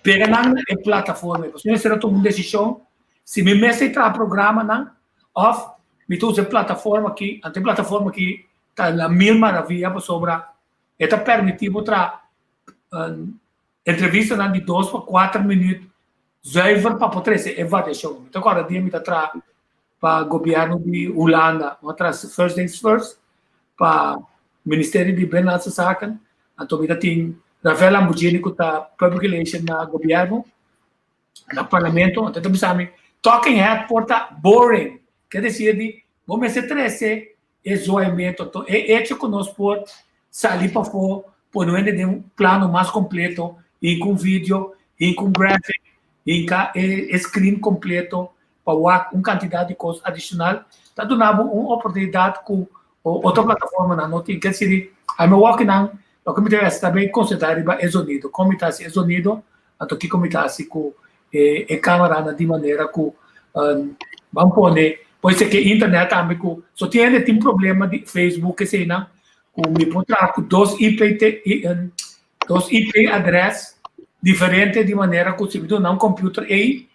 pega nan na e plataforma. Pasobra mi mester a tuma un desishon si mi mester traha programanan òf mi ta usa e plataforma aki, anto e plataforma aki ta la mil maravilla pasobra e ta permití bo traha entrevistanan di dos pa kuater minüt zuiver pa por trese e variashon. Mi ta kòrda dia mi ta traha pa gobièrnu di Hulanda, mi a traha First Things First pa Ministerio di Binnenlandse Zaken, anto mi ta tin Rafael Lamborghini ku ta Public Relation na gobièrnu, na parlamento, anto e ta bisa mi talking head por ta boring, ke desir di bo mester trese e zoaimentu. Anto e echo ku nos por sali pafó, pone hende den un plano mas kompleto, hinka un video, hinka un graphic, hinka e screen kompleto pa wak un kantidat di kos adishonal, ta duna bo un oportunidat ku otro plataformanan no tin. Ke siri, ami wokinan, loke mi ta hasi ta bin konsentrá riba e zonido, kon mi ta hasi e zonido, anto kiko mi ta hasi ku e kameranan di manera ku ban pone, por ser ke internet tambe ku so tin hende tin problema di Facebook eseinan ku mi por traha ku dos IP dos IP adres diferente di manera ku si mi duna un computer ei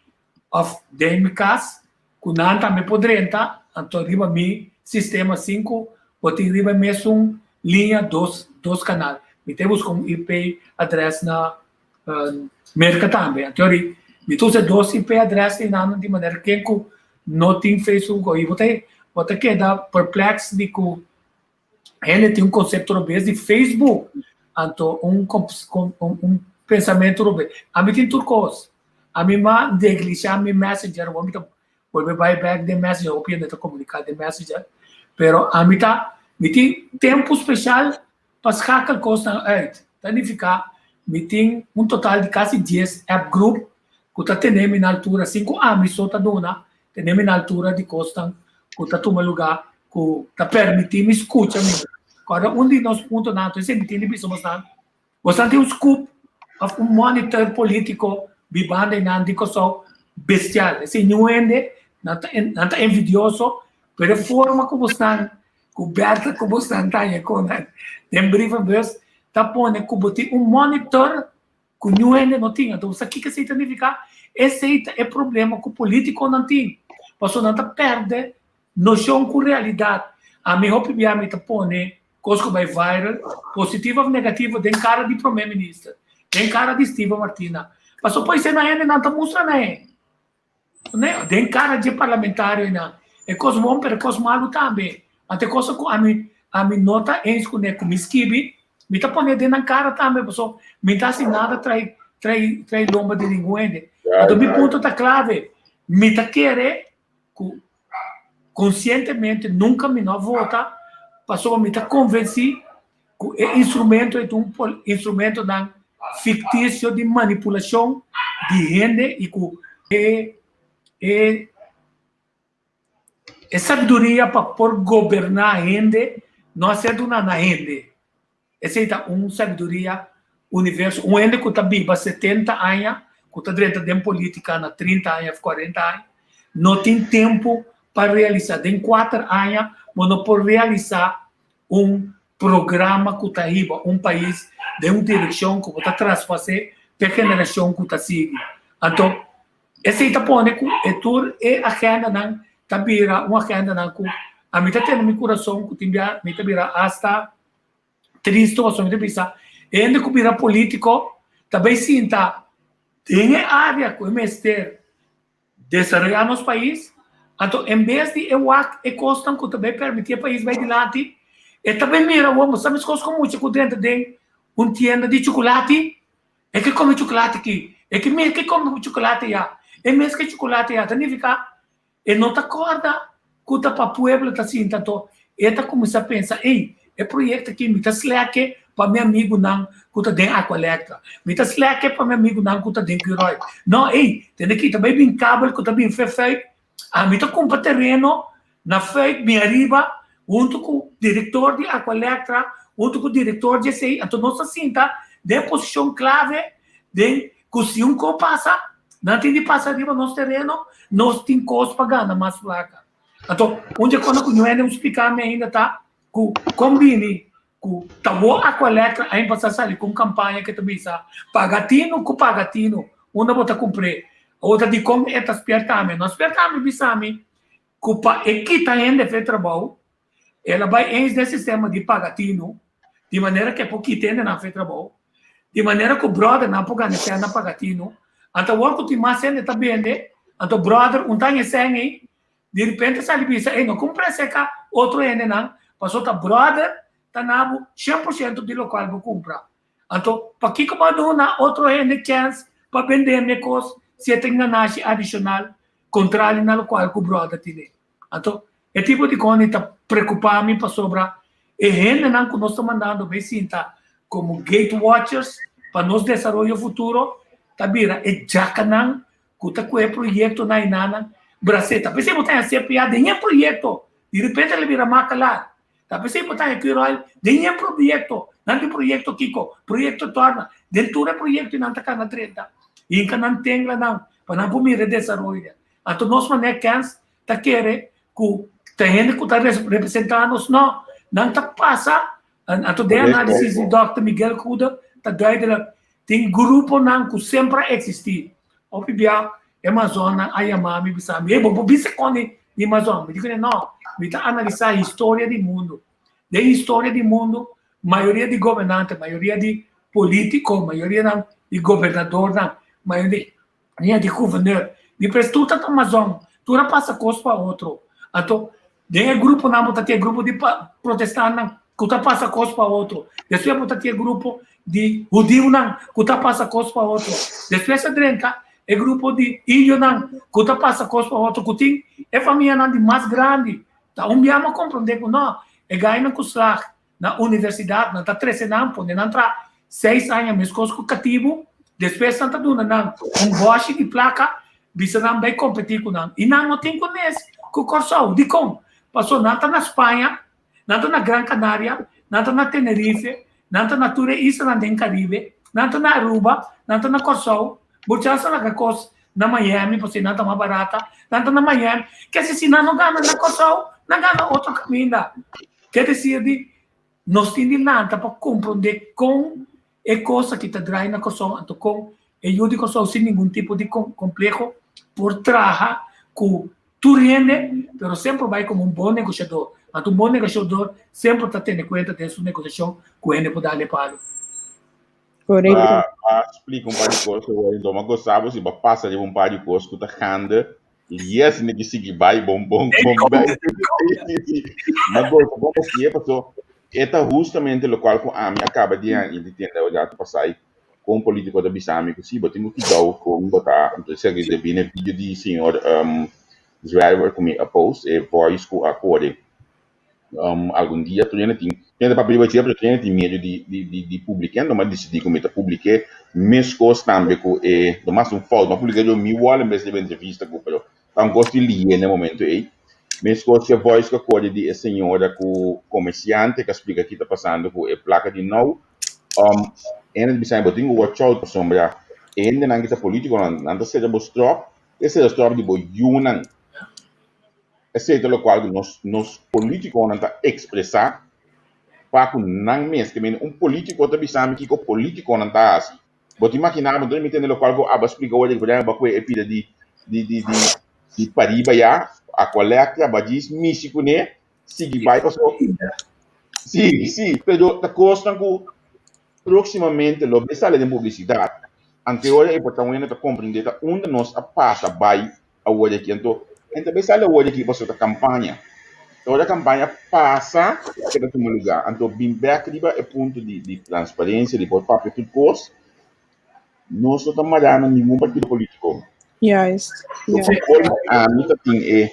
òf den mi kas ku nan tambe por drenta anto riba mi sistema sin ku bo tin riba e mesun liña dos dos kanal mi ta buska un IP adres na Merka tambe. Anto ori mi ta usa dos IP adres einan di manera ken ku no tin Facebook oí bo ta bo ta keda perplex di ku hende tin un konsepto robes di Facebook anto un un pensamentu robes. Ami tin tur kos. Ami ma neglisha mi messenger awor mi ta bolbe bai bek den messenger hopi hende ta komunika den messenger pero ami ta mi tin tempu speshal Pa schakel kosnan uit ta nifiká Mi tin un total di kasi dies app group ku ta tene mi na altura, sin ku ami so ta duna, tene mi na altura di kosnan ku ta tuma lugá ku ta permití mi skucha mi. Kòrda un di nos puntonan, anto esei mi tin di bisa bosnan, bosnan tin un scoop òf un monitor polítiko bibando einan di Kòrsou bestial. Esei niun hende, nan ta nan ta envidioso, pero e forma ku bosnan ku Bertha ku bosnan ta haña kon den brievenbus ta pone ku bo tin un monitor ku niun hende no tin. Anto bo sa kiko esei ta nifiká? Esei ta e problema ku politikonan tin, pasobra nan ta pèrdè noshon ku realidat. Ami hopi bia mi ta pone kos ku bai viral, positivo òf negativo, den kara di promé minister, den kara di Steven Martina. Pasobra por esei nan hendenan ta mustra na e. Den kara dje parlamentarionan. E kos bon pero e kos malu tambe. Anto e kosa ku ami ami no ta eens kuné ku mi skibi, mi ta pone den nan kara tambe paso mi ta hasi nada trai trai trai lomba di ningun hende. Anto mi punto ta klave, mi ta kere ku konsientemente nunka mi no a vota pasobra mi ta konvensí ku e instrumento ei ta un instrumentonan fiktisio di manipulashon di hende i ku e e e sabiduria pa por goberná hende no a ser duná na hende. Esei ta un sabiduria universo. Un hende ku ta biba setenta aña, ku ta drenta den polítika na trinta aña òf kuarenta aña, no tin tempu pa realisá. Den kuater aña bo no por realisá un programa ku ta hiba un pais den un direkshon ku bo ta traspas'é p'e generashon ku ta sigui. Anto, esei ta pone ku e tur e agendanan ta bira un agendanan ku ami ta tene mi kurason ku tin bia mi ta bira asta tristu pasobra mi ta bisa e hende ku bira polítiko ta bai sinta den e área ku e mester desaroyá nos pais, anto en bes di e wak e kosnan ku ta bai permití e pais bai dilanti, e ta bai mira awor, bo sa meskos ku mucha ku drenta den un tienda di chukulati, e ke kome chukulati aki, e ke mira ke kome chukulati ya, e mes ke chukulati ya, ta nifiká E no ta kòrda ku ta pa pueblo ta sinta, anto e ta kuminsá pensa, Ey, e proyekto aki mi ta slèk'e pa mi amigunan ku ta den Aqualectra. Mi ta slèk'e pa mi amigunan ku ta den Curoil. No, ey, tende aki ta bai bin kabel ku ta bin fe Fuik. Ami ta kumpra tereno na Fuik bin ariba huntu ku direktor di Aqualectra, huntu ku direktor di esei. Anto nos ta sinta den e posishon klave den ku si un kos pasa, nan tin di pasa riba nos tereno, nos tin kos pa gana mas plaka. Anto, un dje kos ku Ñuene un splika mi ainda ta ku kon bini ku ta bo Aqualectra aña pasá sali ku un kampaña ke ta bisa paga tinu ku paga tinu unda bo ta kumpr'é. Awor ta dikon e ta spierta mi? No a spierta mi bisa mi ku pa e kita hende fe trabou, el a bai eens den sistema di paga tinu, di manera ku e por kita hendenan fe trabou, di manera ku bròdernan por gana sèn na paga tinu. Anto awor ku tin mas hende ta bende, anto bròder un ta haña sèn ei, di repente sali bisa, ey no kumpra esei ka otro hendenan, pasobra ta bròder ta na bo 100% di lokual bo kumpra. Anto, pakiko bo a duna otro hende chèns pa bende mi e kos si e tin ganashi adishonal kontrali na lokual ku bròder tine? Anto, e tipo di kos ta preokupá mi pasobra e hendenan ku nos ta mandando bai sinta komo gate watchers pa nos desaroyo futuro ta bira e djakanan ku ta kue proyektonan enanan bras'é. Ta p'esei bo ta haña CPA den e proyekto, di repente el a bira makalar. Ta p'esei bo ta haña Curoil den e proyekto. Nan tin proyekto kiko? Proyekto torna. Den tur e proyekto nan ta kana drenta. Hinka nan tengla nan pa nan por mira e desaroyo. Anto nos manera kens ta kere ku ta hende ku ta representá nos. No, nan ta pasa. Anto den análisis di Dòkter Miguel Goede ta duidelijk, tin gruponan ku semper a eksistí. Hopi bia e mazonnan a yama mi bisa mi, hey, bo por bisa kon di mazon? Mi di kuné, no, mi ta analisá historia di mundu. Den historia di mundu, mayoria di gobernante, mayoria di polítiko, mayorianan di gobernadornan, mayoria di guverneur, di pres tur ta mazon, tur a pasa kos pa otro. Anto, den e gruponan bo ta tin e grupo di protestantnan ku ta pasa kos pa otro. Despues bo ta tin e grupo di hudiunan ku ta pasa kos pa otro. Despues a drenta e grupo di indionan ku ta pasa kos pa otro, ku tin e famianan di mas grandi. Ta un bia mi a komprondé ku no, e gainan ku slag na universidatnan ta trese nan, pone nan traha. Seis aña meskos ku katibu, despues nan ta duna nan un bòshi di plaka, bisa nan bai kompetí ku nan. I nan no tin kunes ku Kòrsou. Dikon? Pasobra nan ta na Spaña, nan ta na Gran Canaria, nan ta na Tenerife, nan ta na tur e islanan den Karibe, nan ta na Aruba, nan ta na Kòrsou. Bo chans a laga kos na Miami pasobra nan ta mas barata. Nan ta na Miami. Kese si nan no gana na Kòrsou, nan gana otro kaminda. Ke desir di Nos tin di lanta pa komprondé kon e kos aki ta drai na Kòrsou, anto kon e yu di Kòrsou sin ningun tipo di kompleho por traha ku tur hende, pero semper bai komo un bon negoshador. Anto un bon negoshador semper ta tene kuenta den su negoshashon ku hende por dal e palu. Korekto. Ba a splika un par di kos awor, enton mi a gosa bo si bo a pasa riba un par di kos ku ta gande Yes, mi ki sigui bai bon bon bon bai. Ma gosa bon pasie paso e ta hustamente lokual ku ami a kaba di haña di tende e rato pasai ku un politiko ta bisa mi ku si bo tin ku kidou kon bo ta entonces esaki debí na e video di señor Zwerver ku mi a post e voice ku a kore algun dia tur hende tin hende papia riba dje pero tur hende tin miedu di di di di publik'é anto mi a disidí ku mi ta publik'é meskos tambe ku e nomas un fout mi a publik'é riba mi wall en bes riba entrevista ku pero ta un kos di lié na e momento ei meskos ku e voice ku a kore di e señora ku komersiante ku a splika ki ta pasando ku e plaka di nou hende ta bisa bo tin ku watch out pasobra e hendenan ku ta politikonan nan ta sera bo stròp e sera stròp di bo yunan. Esei ta lokual ku nos nos polítikonan ta ekspresá pa ku nan mes. Ke mende un polítiko ta bisa mi kiko polítikonan ta hasi. Bo ta imaginá bo ta mi tende lokual ku abo a splika ora ku por kue e pida di di di di di pariba ya Aqualectra ba djis mishi kuné sigui bai paso si si pero ta kosnan ku próksimamente lo bai sali den publisidat. Anteora e por ta un hende ta komprendé ta unda nos a pasa bai awor aki. Anto, en ta bay sali awor aki pasobra ta campaña. Ta ora campaña pasa ke ta tuma lugar. Anto, bin bek riba e punto di di transparencia, di por papia tur cos, nos no ta mara na ningun partido politico. Juist, ja. Ami ta tin e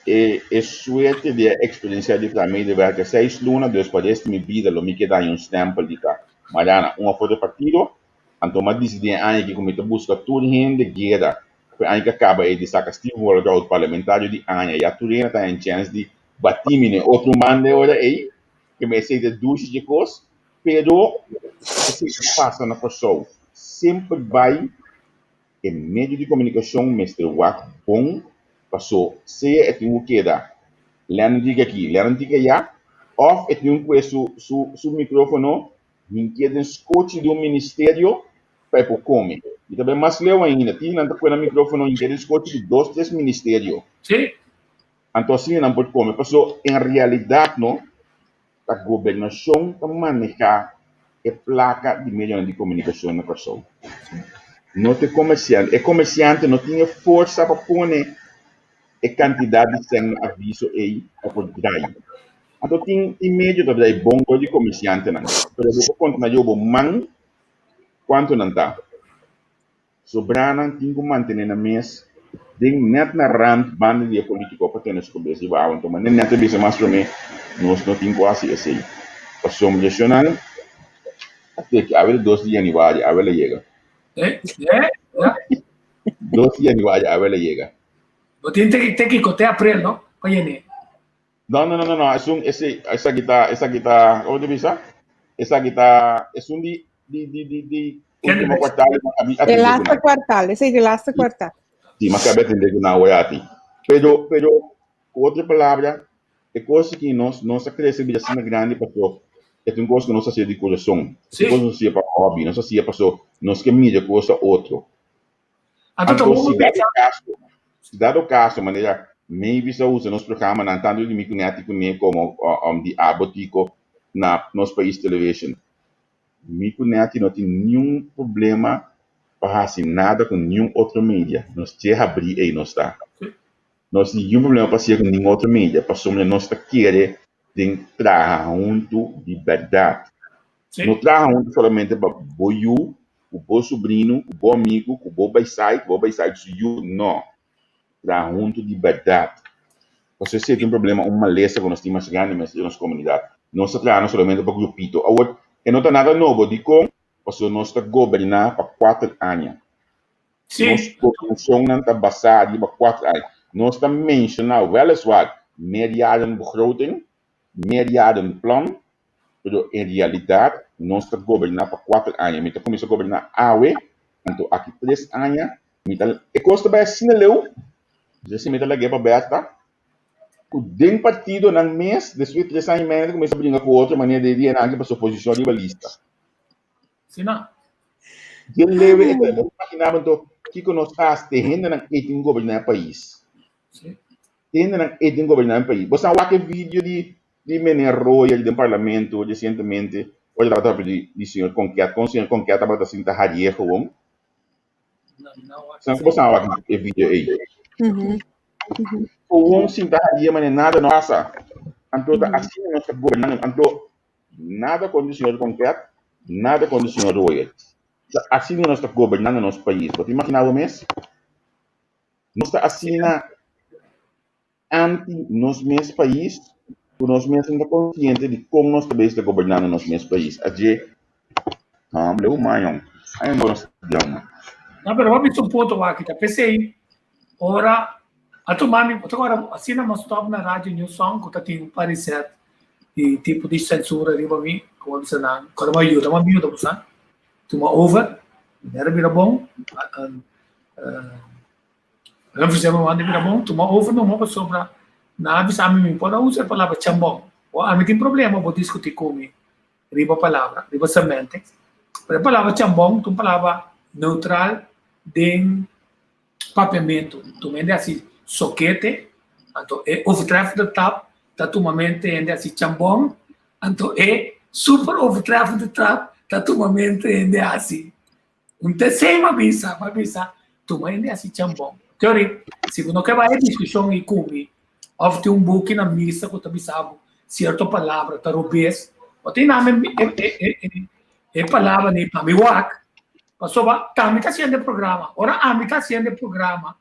e e suerte di a experiencia di ta medewerker seis luna, dus pa resto di mi bida lo mi keda haña un stempel di ta mara na un of otro partido. Anto mi a dicidi e aña aki cu mi ta busca tur hende guera Ku e aña ku a kaba e di saka Steve Walraud parlamentario di aña ya tur hende ta haña chèns di batí mi n'e otro man den ora ei, ke mi esei ta dushi dje kos, pero esei ta pasa na Kòrsou. Semper bai e medio di komunikashon mester wak bon paso sea e tin ku keda lèn riga aki lèn riga ayá òf e tin ku kue su su su mikrófono hinkié den skochi di un ministerio pa e por come. I ta bai mas leu ainda, tin nan ta pone nan microfono hinca den scochi di dos, tres ministerio. Sí. Anto asina nan por come. Paso en realidad no, ta gobernacion ta maneha e placa di medionan di comunicacion na Corsou. No ta e comerciante. E comerciante no tin e forsa pa pone e cantidad di cen na aviso ey pa por draai. Anto tin tin medio ta draai bon dor di comerciantenan, pero bo por conta na yo bo man Kuantu nan ta? Sobranan tin ku mantené nan mes den nèt na rant banda di e polítiko pa tene su kabes riba awa. Anto manera nèt a bisa mas promé, nos no tin ku hasi esei. Pasobra shonnan a teke awe di dos di yanüari, awe la yega. Dos di yanüari, awe la yega. Bo tin te kiko te aprel no pa yene. No, no, no, no, no, esun, ese, esaki ta, esaki ta, ¿cómo te bisa? Esaki ta, esun di, di, di, di, di último kwartal, ma kabi De atende ku laatste nan. kwartaal, esei de laatste kwartaal. Sí, ma kabi atende ku nan awor Pero, pero, ku otro palabra, e kos aki nos, nos a krese bira asina grandi paso e ta un kos ku nos hasié di kurason. E ta un kos nos hasié pa hobby, nos hasié paso nos ke mira kos ta otro. Anto ta Anto, bon si dado pensa. kaso, si dado kaso, manera Mavis a usa nos programanan tantu di mi ku Netty kuné komo di abo Tico na Nos Pais Television, mi ku Netty no tin niun problema pa hasi nada ku niun otro media. Nos dje habrí ei nos ta. Nos tin niun problema pa hasié ku ningun otro media pasobra nos ta kere den traha huntu di bèrdat. No traha huntu solamente pa bo yu, ku bo subrinu, ku bo amigu, ku bo baisait, bo baisait su yu, no. Traha huntu di bèrdat. Pasobra esei ta un problema, un malesa ku nos tin mas grandi mes den nos komunidat. Nos ta traha no solamente pa grupito. Awor, e no ta nada nobo. Dikon? Pasobra nos ta goberná pa kuater aña. Nos Sí. gobernashonnan ta basá riba kuater aña. Nos ta menshoná wèliswaar meerjarenbegroting, meerjarenplan, pero en realidat nos ta goberná pa kuater aña. Mi ta kuminsá goberná awe, anto aki tres aña mi ta e kos ta bai asina leu, djis mi ta lag'é pa Bertha, ku den partidonan mes despues di tres aña i medio ta kuminsá bringa ku otro manera di dia nan aki pasobra posishon riba lista. Sí no. Dje leu e ta, bo imaginá bo anto kiko nos ta hasi te hendenan ei tin goberná e pais. Sí. Te hendenan ei tin goberná e pais. Bo sa wak e video di di meneer Royer den parlamento resientemente ora e tabata papia di di señor Konket, kon señor Konket tabata sinta harié gewoon. No, no wak Sa bo sa wak e video ei? Mhm. Gewoon sinta harié manera nada no pasa. Anto ta asina nos ta gobernando. Anto Nada kontra señor Konket, nada kontra señor Royer. Ta asina nos ta gobernando nos pais. Bo ta imagina bo mes? Nos ta asina anti nos mes pais ku nos mes no ta konsiente di kon nos ta bes ta gobernando nos mes pais. Aje, hamble humayon. Ay bo nos ta diaman. No, pero bo a bisa un punto aki ta p'esei ora a tuma mi, bo ta kòrda asina mi a stòp na Radio New Song ku ta tin un par di sèt di tipo di censura riba mi, como a bisa nan, cuando mi a yuda, mi a yuda bosan, tuma over, mi era bira bon, nan bisa mi manda bira bon, tuma over numa pasobra nan a bisa mi mi por a usa e palabra chambon, bo ami tin problema bo discuti cu mi riba palabra, riba semantics, pero e palabra chambon ta un palabra neutral den papiamentu, tuma hende hasi sokete, anto e overtreffende trap ta tuma mente hende hasi chambon, anto e super overtreffende trap ta tuma mente hende hasi un tesei m'a bisa, m'a bisa tuma hende hasi chambon. Teori, si bo no ke bai e diskushon ei ku mi, òf tin un buki na misa ku ta bisa bo sierto palabra ta robes, bo tin name e palabra nei pa mi wak, Pasobra ta mi ta hasiendo e programa. Ora ami ta hasiendo e programa,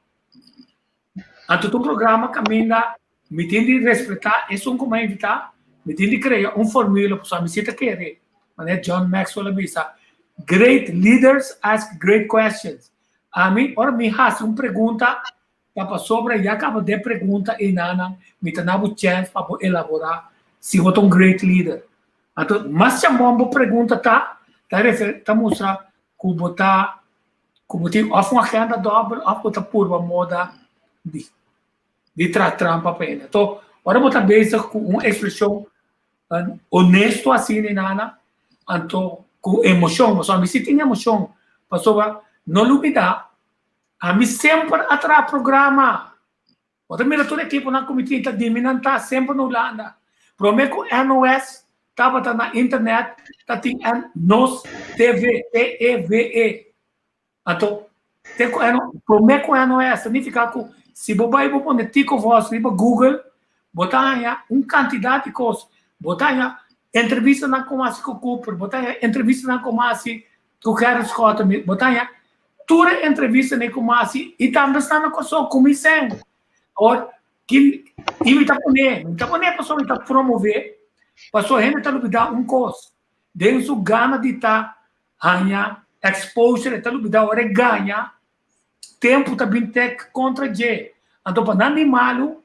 anto ta un programa kaminda mi tin di respetá esun ku mi a invitá, mi tin di krea un formula, pasobra mi si ta kere, manera John Maxwell a bisa, Great leaders ask great questions. Ami, ora mi hasi un pregunta, ta pasobra ya kaba den pregunta einanan, mi ta na bo chèns pa bo elaborá si bo ta un great leader. Anto mas chamon bo pregunta ta, ta refer ta mustra ku bo ta ku bo tin òf un agenda dòbel òf bo ta purba moda di di traha trampa pa hende. Anto ora bo ta bezig ku un ekspreshon honesto asina nana, anto ku emoshon, pasobra mi si tin emoshon, pasobra no lubida ami semper a traha programa. Bo ta mira tur ekiponan ku mi tin ta di mi nan ta semper na Hulanda. Prome ku NOS tabata na internet ta tin Nos TV, T-E-V-E. Anto te ku NO, prome ku NOS ta nifiká ku si bo bai bo pone Tico Vos riba Google bo ta haña un kantidat di kos. Bo ta haña entrevistanan ku hasi ku Cooper, bo ta haña entrevistanan ku hasi ku Gerrit Schotten, bo ta haña Tur e entrevistanan ku mi hasi i tambe sta na Kòrsou ku mi sèn. Awor, ki i mi ta pone, mi ta pone pasobra mi ta promové, pasobra hende ta lubidá un kos, den su gana di ta haña exposure e ta lubidá ora e gaña, tempu ta bin tek kontra dje. Anto pa nan di malu,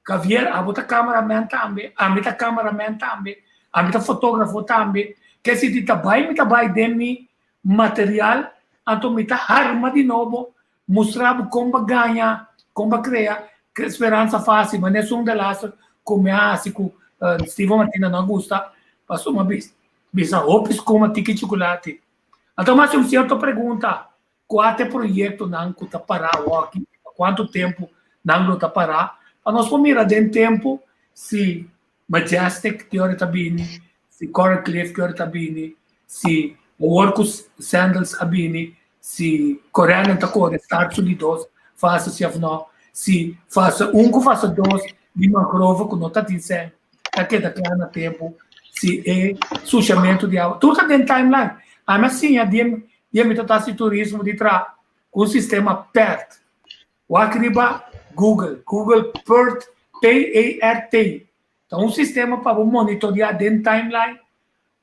Javier, abo ta cameraman tambe, ami ta cameraman tambe, ami ta fotografo tambe, ke si di ta bai mi ta bai den mi material, anto mi ta harma di nobo, mustra bo kon bo gaña, kon bo krea speransa fásil, manera esun de laster ku mi a hasi ku Steven Martina no a gusta, pasobra mi a bisa hopi skuma tiki chukulati. Anto mi a hasi un sierto pregunta, Kua ta e proyektonan ku ta pará awoki i pa kuantu tempu nan lo ta pará? Pa nos por mira den tempu si Majestic ki ora ta bini, si Coral Cliff ki ora ta bini, si awor ku Sandals a bini, si Corendon ta kore start su di dos fase si òf no, si fase un ku fase dos di mangrove ku no ta tin sèn ta keda kla na tempu, si e sushamentu di awa, tur ta den timeline. Ami a siña den Di e mi ta ta hasi turismo di traha ku un sistema pert. Wak riba Google, Google Pert, P-E-R-T. Ta un sistema pa bo monitoreá den timeline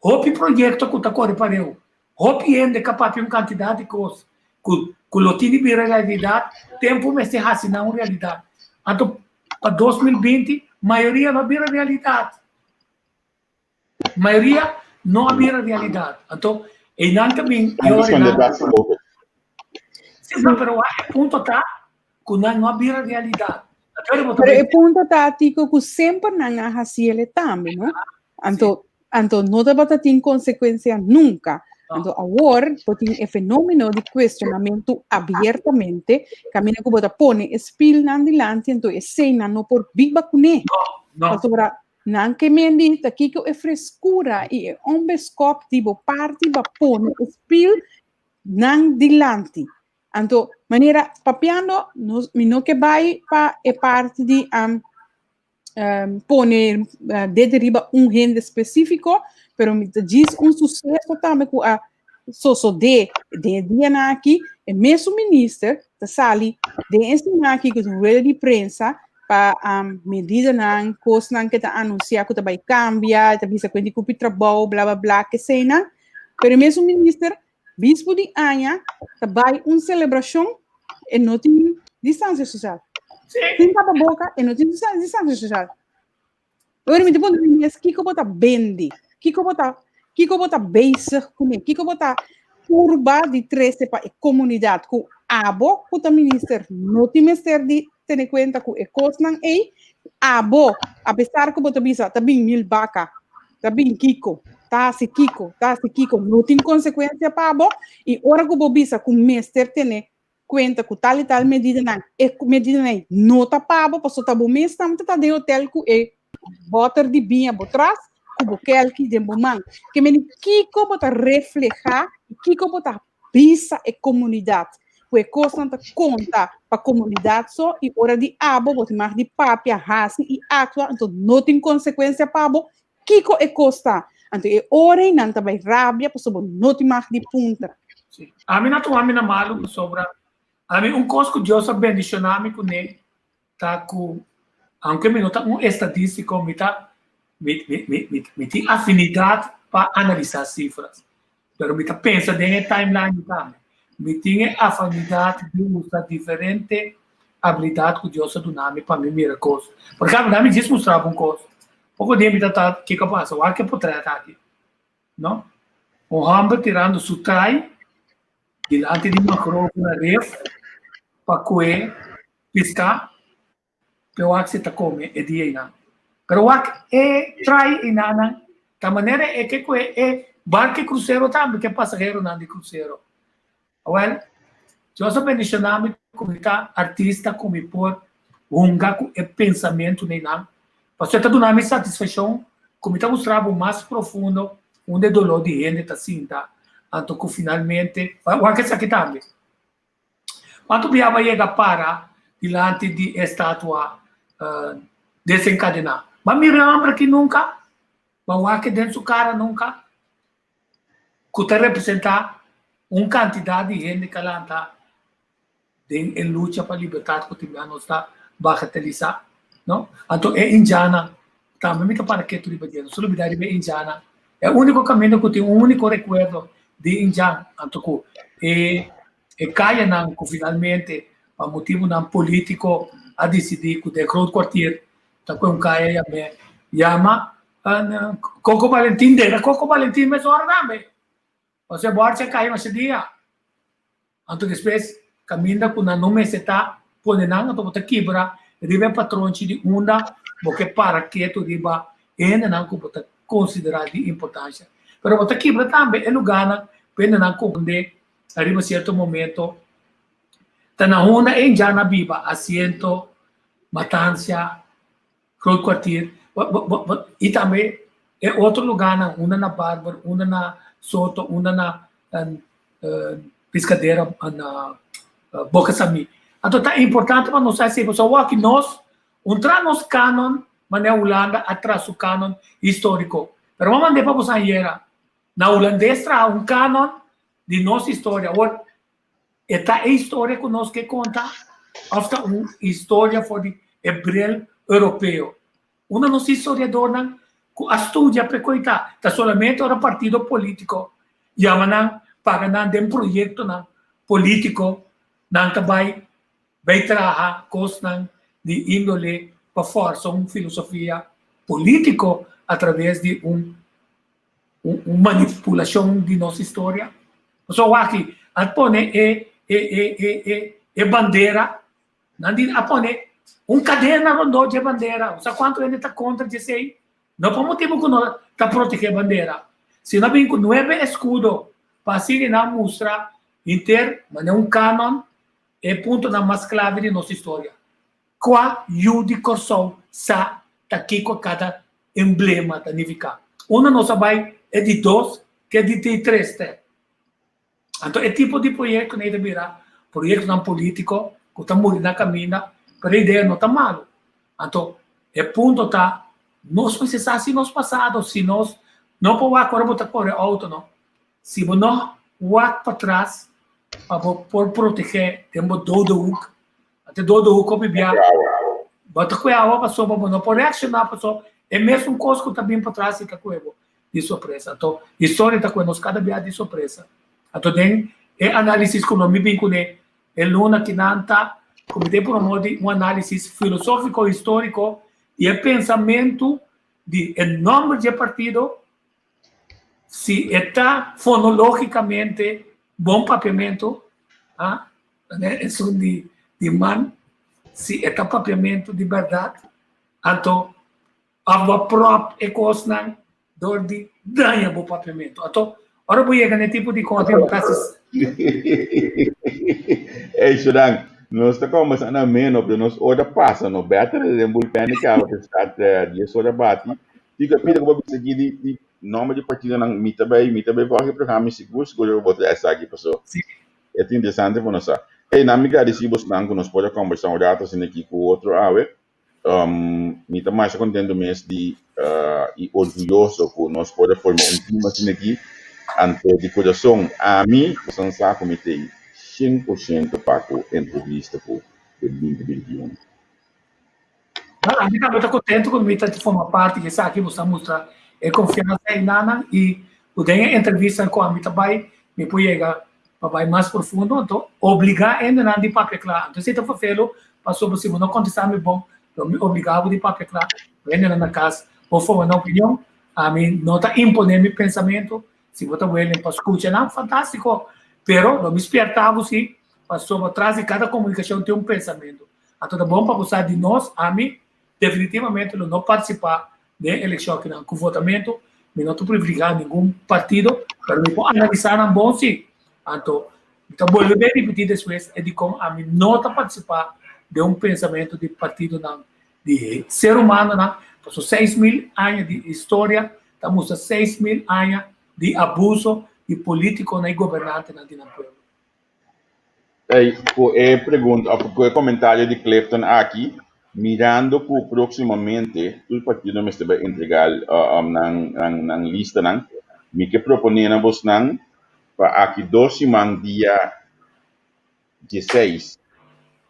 hopi proyekto ku ta kore pareu. Hopi hende ka papia un kantidat di kos ku ku lo tin di bira realidat, tempu mester hasi nan un realidat. Anto pa 2020 mayoria no a bira realidat. Mayoria no a bira realidat. Anto einan ta bin e ora nan. Sí, no, pero e punto ta ku nan no a bira realidat. Pero e punto ta, Tico, ku semper nan a hasi ele tambe, no? Anto, anto no tabata tin konsekuensia nunka. Anto awor bo tin e fenomeno di kuestionamentu abiertamente, kaminda ku bo ta pone e spilnan dilanti, anto eseinan no por biba kuné. No, no. Pasobra nan ke mendi ta kiko e freskura i e onbeskòp di bo parti ba pone e spil nan dilanti. Anto, manera papiando, nos, mi no ke bai pa e parti di um, um, pone uh, dedo riba un hende spesífiko, pero mi ta djis un suseso tambe ku a sosodé den e dianan aki, e mesun minister ta sali den e siman aki ku un rueda di prensa pa um, medidanan, kosnan ke ta anunsiá ku ta bai kambia, ta bisa ku hende kupi trabou, bla bla bla, keseinan. Pero e mesun minister Bispu di aña ta bai un selebrashon e no tin distansia sosial. Tin tapaboka e no tin distansia sosial. Ora mi ta puntra mi mes kiko bo ta bende? Kiko bo ta kiko bo ta bezig kuné? Kiko bo ta purba di trese pa e komunidat ku abo ku ta minister no tin mester di tene kuenta ku e kosnan ei? Abo apesar ku bo ta bisa ta bin mil baka ta bin kiko, ta hasi kiko, ta hasi kiko, no tin konsekuensia pa bo, i ora ku bo bisa ku mester tene kuenta ku tal i tal medidanan, e medidanan ei no ta pa bo, pasobra ta bo mes tambe ta den hotel ku e bòter di biña bo tras, ku bo kèlki den bo man. Ke meni kiko bo ta reflehá i kiko bo ta bisa e komunidat? Ku e kosnan ta konta pa komunidat so i ora di abo bo tin mag di papia, hasi i aktua, anto no tin konsekuensia pa bo, kiko e kos ta? Anto e ora ei nan ta bai rabia pasobra bo no tin mag di puntra. Sí. Ami no tuma mi na malu pasobra ami un kos ku Dios a bendishoná mi kuné ta ku aunke mi no ta un estadístiko mi ta mi mi mi mi mi tin afinidat pa analisá sifras pero mi ta pensa den e timeline tambe mi tin e afinidat di usa diferente abilidat ku Dios a duna mi pa mi mira kos por ehempel mi djis mustra bo un kos poko dia mi ta ta kiko a pasa wak e potret aki no un hòmber tirando su trai dilanti di mangrove na ref pa kue Piská, pero wak si ta kome e dia einan. Pero wak e trai einanan ta manera e ke ku e barko e krusero tambe ke pasaheronan di krusero. Awel, Dios a bendishoná mi ku mi ta artista ku mi por hunga ku e pensamentunan einan. Pasobra e ta duna mi satisfakshon ku mi ta mustra bo mas profundo unda e doló di hende ta sinta anto ku finalmente, wak esaki tambe. Cuanto bia bo a yega para dilanti di e estatua desencadena? Bo a mira e homber aki nunca? Bo a wak den su cara nunca? Cu ta representa un cantidad di hende cu a lanta den e lucha pa libertad cu tin bia nos ta bagatelisa, no? Anto e indiannan tambe mi ta para ketu riba dje, no se lubida riba e indiannan. E unico caminda cu tin un unico recuerdo di indian, anto cu e E kayanan ku finalmente pa motibunan polítiko a disidí ku De Groot Kwartier ta kue un kaya yam'é yama Coco Valentin dera Coco Valentin mes ora tambe. Osea bo hartje kaya masha dia. Anto despues kaminda ku nan no mester ta pone nan anto bo ta kibra riba e patronchi di unda bo ke para ketu riba e hendenan ku bo ta konsiderá di importansha. Pero bo ta kibra tambe e lugánan ku hendenan komprendé Ariba cierto momento ta na unda e indian a biba, Asiento, Matancia, Groot Kwartier, y tambe e otro lugarnan, unda na Barber, unda na Soto, unda na Piscadera, na Boca Samí. Anto ta importante pa nos sa esei, pasobra awor aki nos, un tra nos canon manera Hulanda a tra su canon historico, pero bo a mand'é pa boso ayera, Na hulandes traha un kanon di nos historia. Awor, e ta e historia ku nos ke konta òf ta un historia for di e bril europeo? Unda nos historiadornan ku a studia p'e koitá? Ta solamente ora partido polítiko yama nan. paga nan den proyektonan polítiko, nan ta bai bai traha kosnan di índole pa fòrsa un filosofia polítiko atraves di un un manipulashon di nos historia. Pasobra wak aki a pone e e e e e e bandera, nan di a pone un kadena rondó dje bandera. Bo sa kuantu hende ta kontra dje esei? No pa motibu ku no ta protegé bandera, sino a bin ku nuebe eskudo pa asina nan mustra henter manera un kanon e puntonan mas klave di nos historia. Kua yu di Kòrsou sa ta kiko kada emblema ta nifiká? Unda nos a bai e di dos ke di tres te. Anto e tipo di proyekto nei ta bira proyektonan polítiko ku ta muri na kaminda, pero e idea no ta malu. Anto e punto ta nos mester sa si nos pasado, si nos no por wak ora bo ta kore outo no, si bo no wak patras pa bo por protegé den bo dode hoek, Ate dodo hoek hopi bia bo ta kue awa pasobra bo no por reakshoná pasobra e mesun kos ku ta bin patras i ta kue bo di sorpresa. Anto historia ta kue nos kada bia di sorpresa. Anto den e análisis ku lo mi bin kuné e luna kinan ta ku mi ta promo di un análisis filosófiko históriko di e pensamentu di e nòmber dje partido si e ta fonológikamente bon papiamentu, ah, esun di di man, si e ta papiamentu di bèrdat, anto òf bo a pròp e kosnan dor di daña bo papiamentu. Anto, ora bo yega na e tipo di kos bo ta hasi. Ey, Shudan, nos ta kòmbersá na meno, pero nos ora pasa, no bèter den bulpèn di kaba te start dies ora bati. Kiko pida ku bo bisa aki di di nòmber di partidonan mi ta bai mi ta bai vòlge programa mi sigur sigur bo trae esaki paso e ta interesante pa nos sa. Ey nan mi gradisi bosnan ku nos por a kòmbersá un rato asina aki ku otro awe. Mi ta masha kontento mes di i orguyoso ku nos por a forma un tim asina aki anto di kurason ami boso sa ku mi tei 100% pa ku entrevista ku e 2021. Ami tambe ta contento cu mi ta forma parti di esaki, bo sa mustra e confiansa eynan y cu den e entrevista cu ami ta bay, mi por yega pa bay mas profundo, anto obliga hendenan di papia cla. Anto esey ta vervelo pasobra si bo no contesta mi bon, lo mi obliga bo di papia cla, hendenan na cas por forma nan opinion, ami no ta impone mi pensamento, si bo ta willing pa scucha nan, fantastico, pero lo mi spierta bo si, pasobra tras di cada comunicacion tin un pensamento. Anto ta bon pa bo sa di nos, ami definitivamente lo no partisipá den e elekshon akinan. Ku votamentu mi no ta privilegiá ningun partido, pero mi por analisá nan bon si. Anto mi ta bolbe bin ripití despues e dikon ami no ta partisipá den un pensamentu di partidonan di ser humanonan, pasobra 6000 aña di historia ta mustra 6000 aña di abuso di polítikonan i gobernantenan di nan pueblo. Ey, ku e pregunta of ku e komentario di Clifton aki, mirando ku próksimamente tur partido mester bai entregá nan nan listanan, mi ke proponé na bosnan pa aki dos siman dia dieseis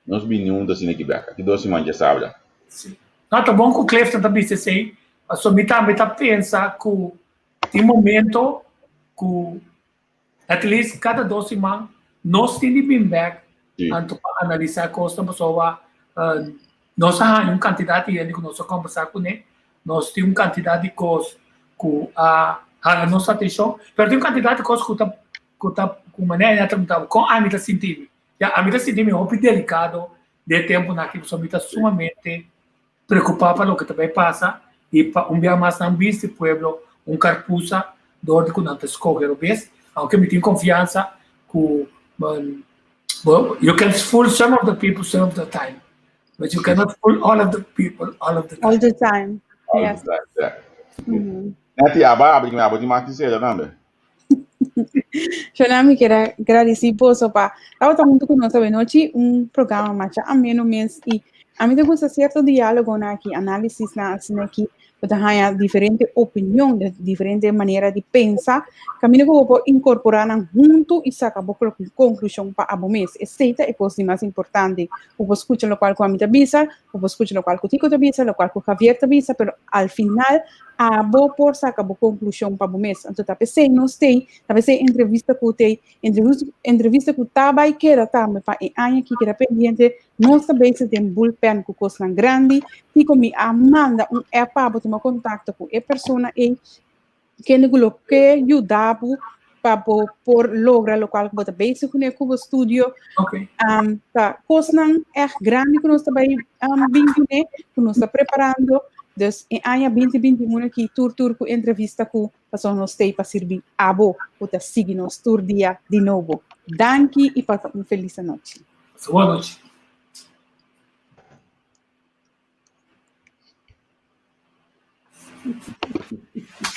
nos bini huntu asina aki bèk, aki dos siman djasabra. Sí. No, ta bon ku Clifton ta bisa esei, pasobra mi tambe ta pensa ku tin momento ku At least kada dos siman nos tin di bin bek anto pa analisa kosnan pasobra nos a haña un kantidat di hende ku nos a kombersá kuné, nos tin un kantidat di kos ku a hala nos atenshon, pero tin un kantidat di kos ku ta ku ta ku manera nan ta pregunta bo kon ami ta sinti mi? Ya ami ta sinti mi hopi delikado den e tempunan aki pasobra mi ta sumamente Preokupá pa loke ta bai pasa i pa un bia mas nan bisti pueblo un karpusa dor di ku nan ta skohe robes, aunke mi tin konfiansa ku you can fool some of the people some of the time, but you cannot fool all of the people all of the time. All the time, All yes. the time, yeah. Nati, aba abri ku mi abo tin mas di sera tambe. Shona, mi kier a gradisí boso pa tabata huntu ku nos awenochi, un programa masha ameno mes i ami ta gusta sierto diálogonan aki, análisisnan asina aki, bo ta haña diferente opinion, diferente manera di pensa, kaminda ku bo por inkorporá nan huntu i saka bo konklushon pa abo mes. Esei ta e kos di mas importante, bo por skucha lokual ku ami ta bisa, bo por skucha lokual ku Tico ta bisa, lokual ku Javier ta bisa, pero al final. Abo por saka bo konklushon pa bo mes. Anto ta p'esei nos t'ei, ta p'esei entrevista ku t'ei, entrevista ku ta bai keda tambe pa e aña aki keda pendiente. Nos ta bezig den bullpen ku kosnan grandi. Kiko mi a manda un app pa bo tuma kontakto ku e persona ei, kende ku lo ke yuda bo pa bo por logra lokual ku bo ta bezig kuné ku bo studio. Ta kosnan ègt grandi ku nos ta bai bin kuné, ku nos ta preparando. Dus e aña 2021 aki tur tur ku entrevista ku pasobra nos t'ei pa sirbi abo ku ta sigui nos tur dia di nobo. Danki i pasa un felis anochi. Pasa bon anochi.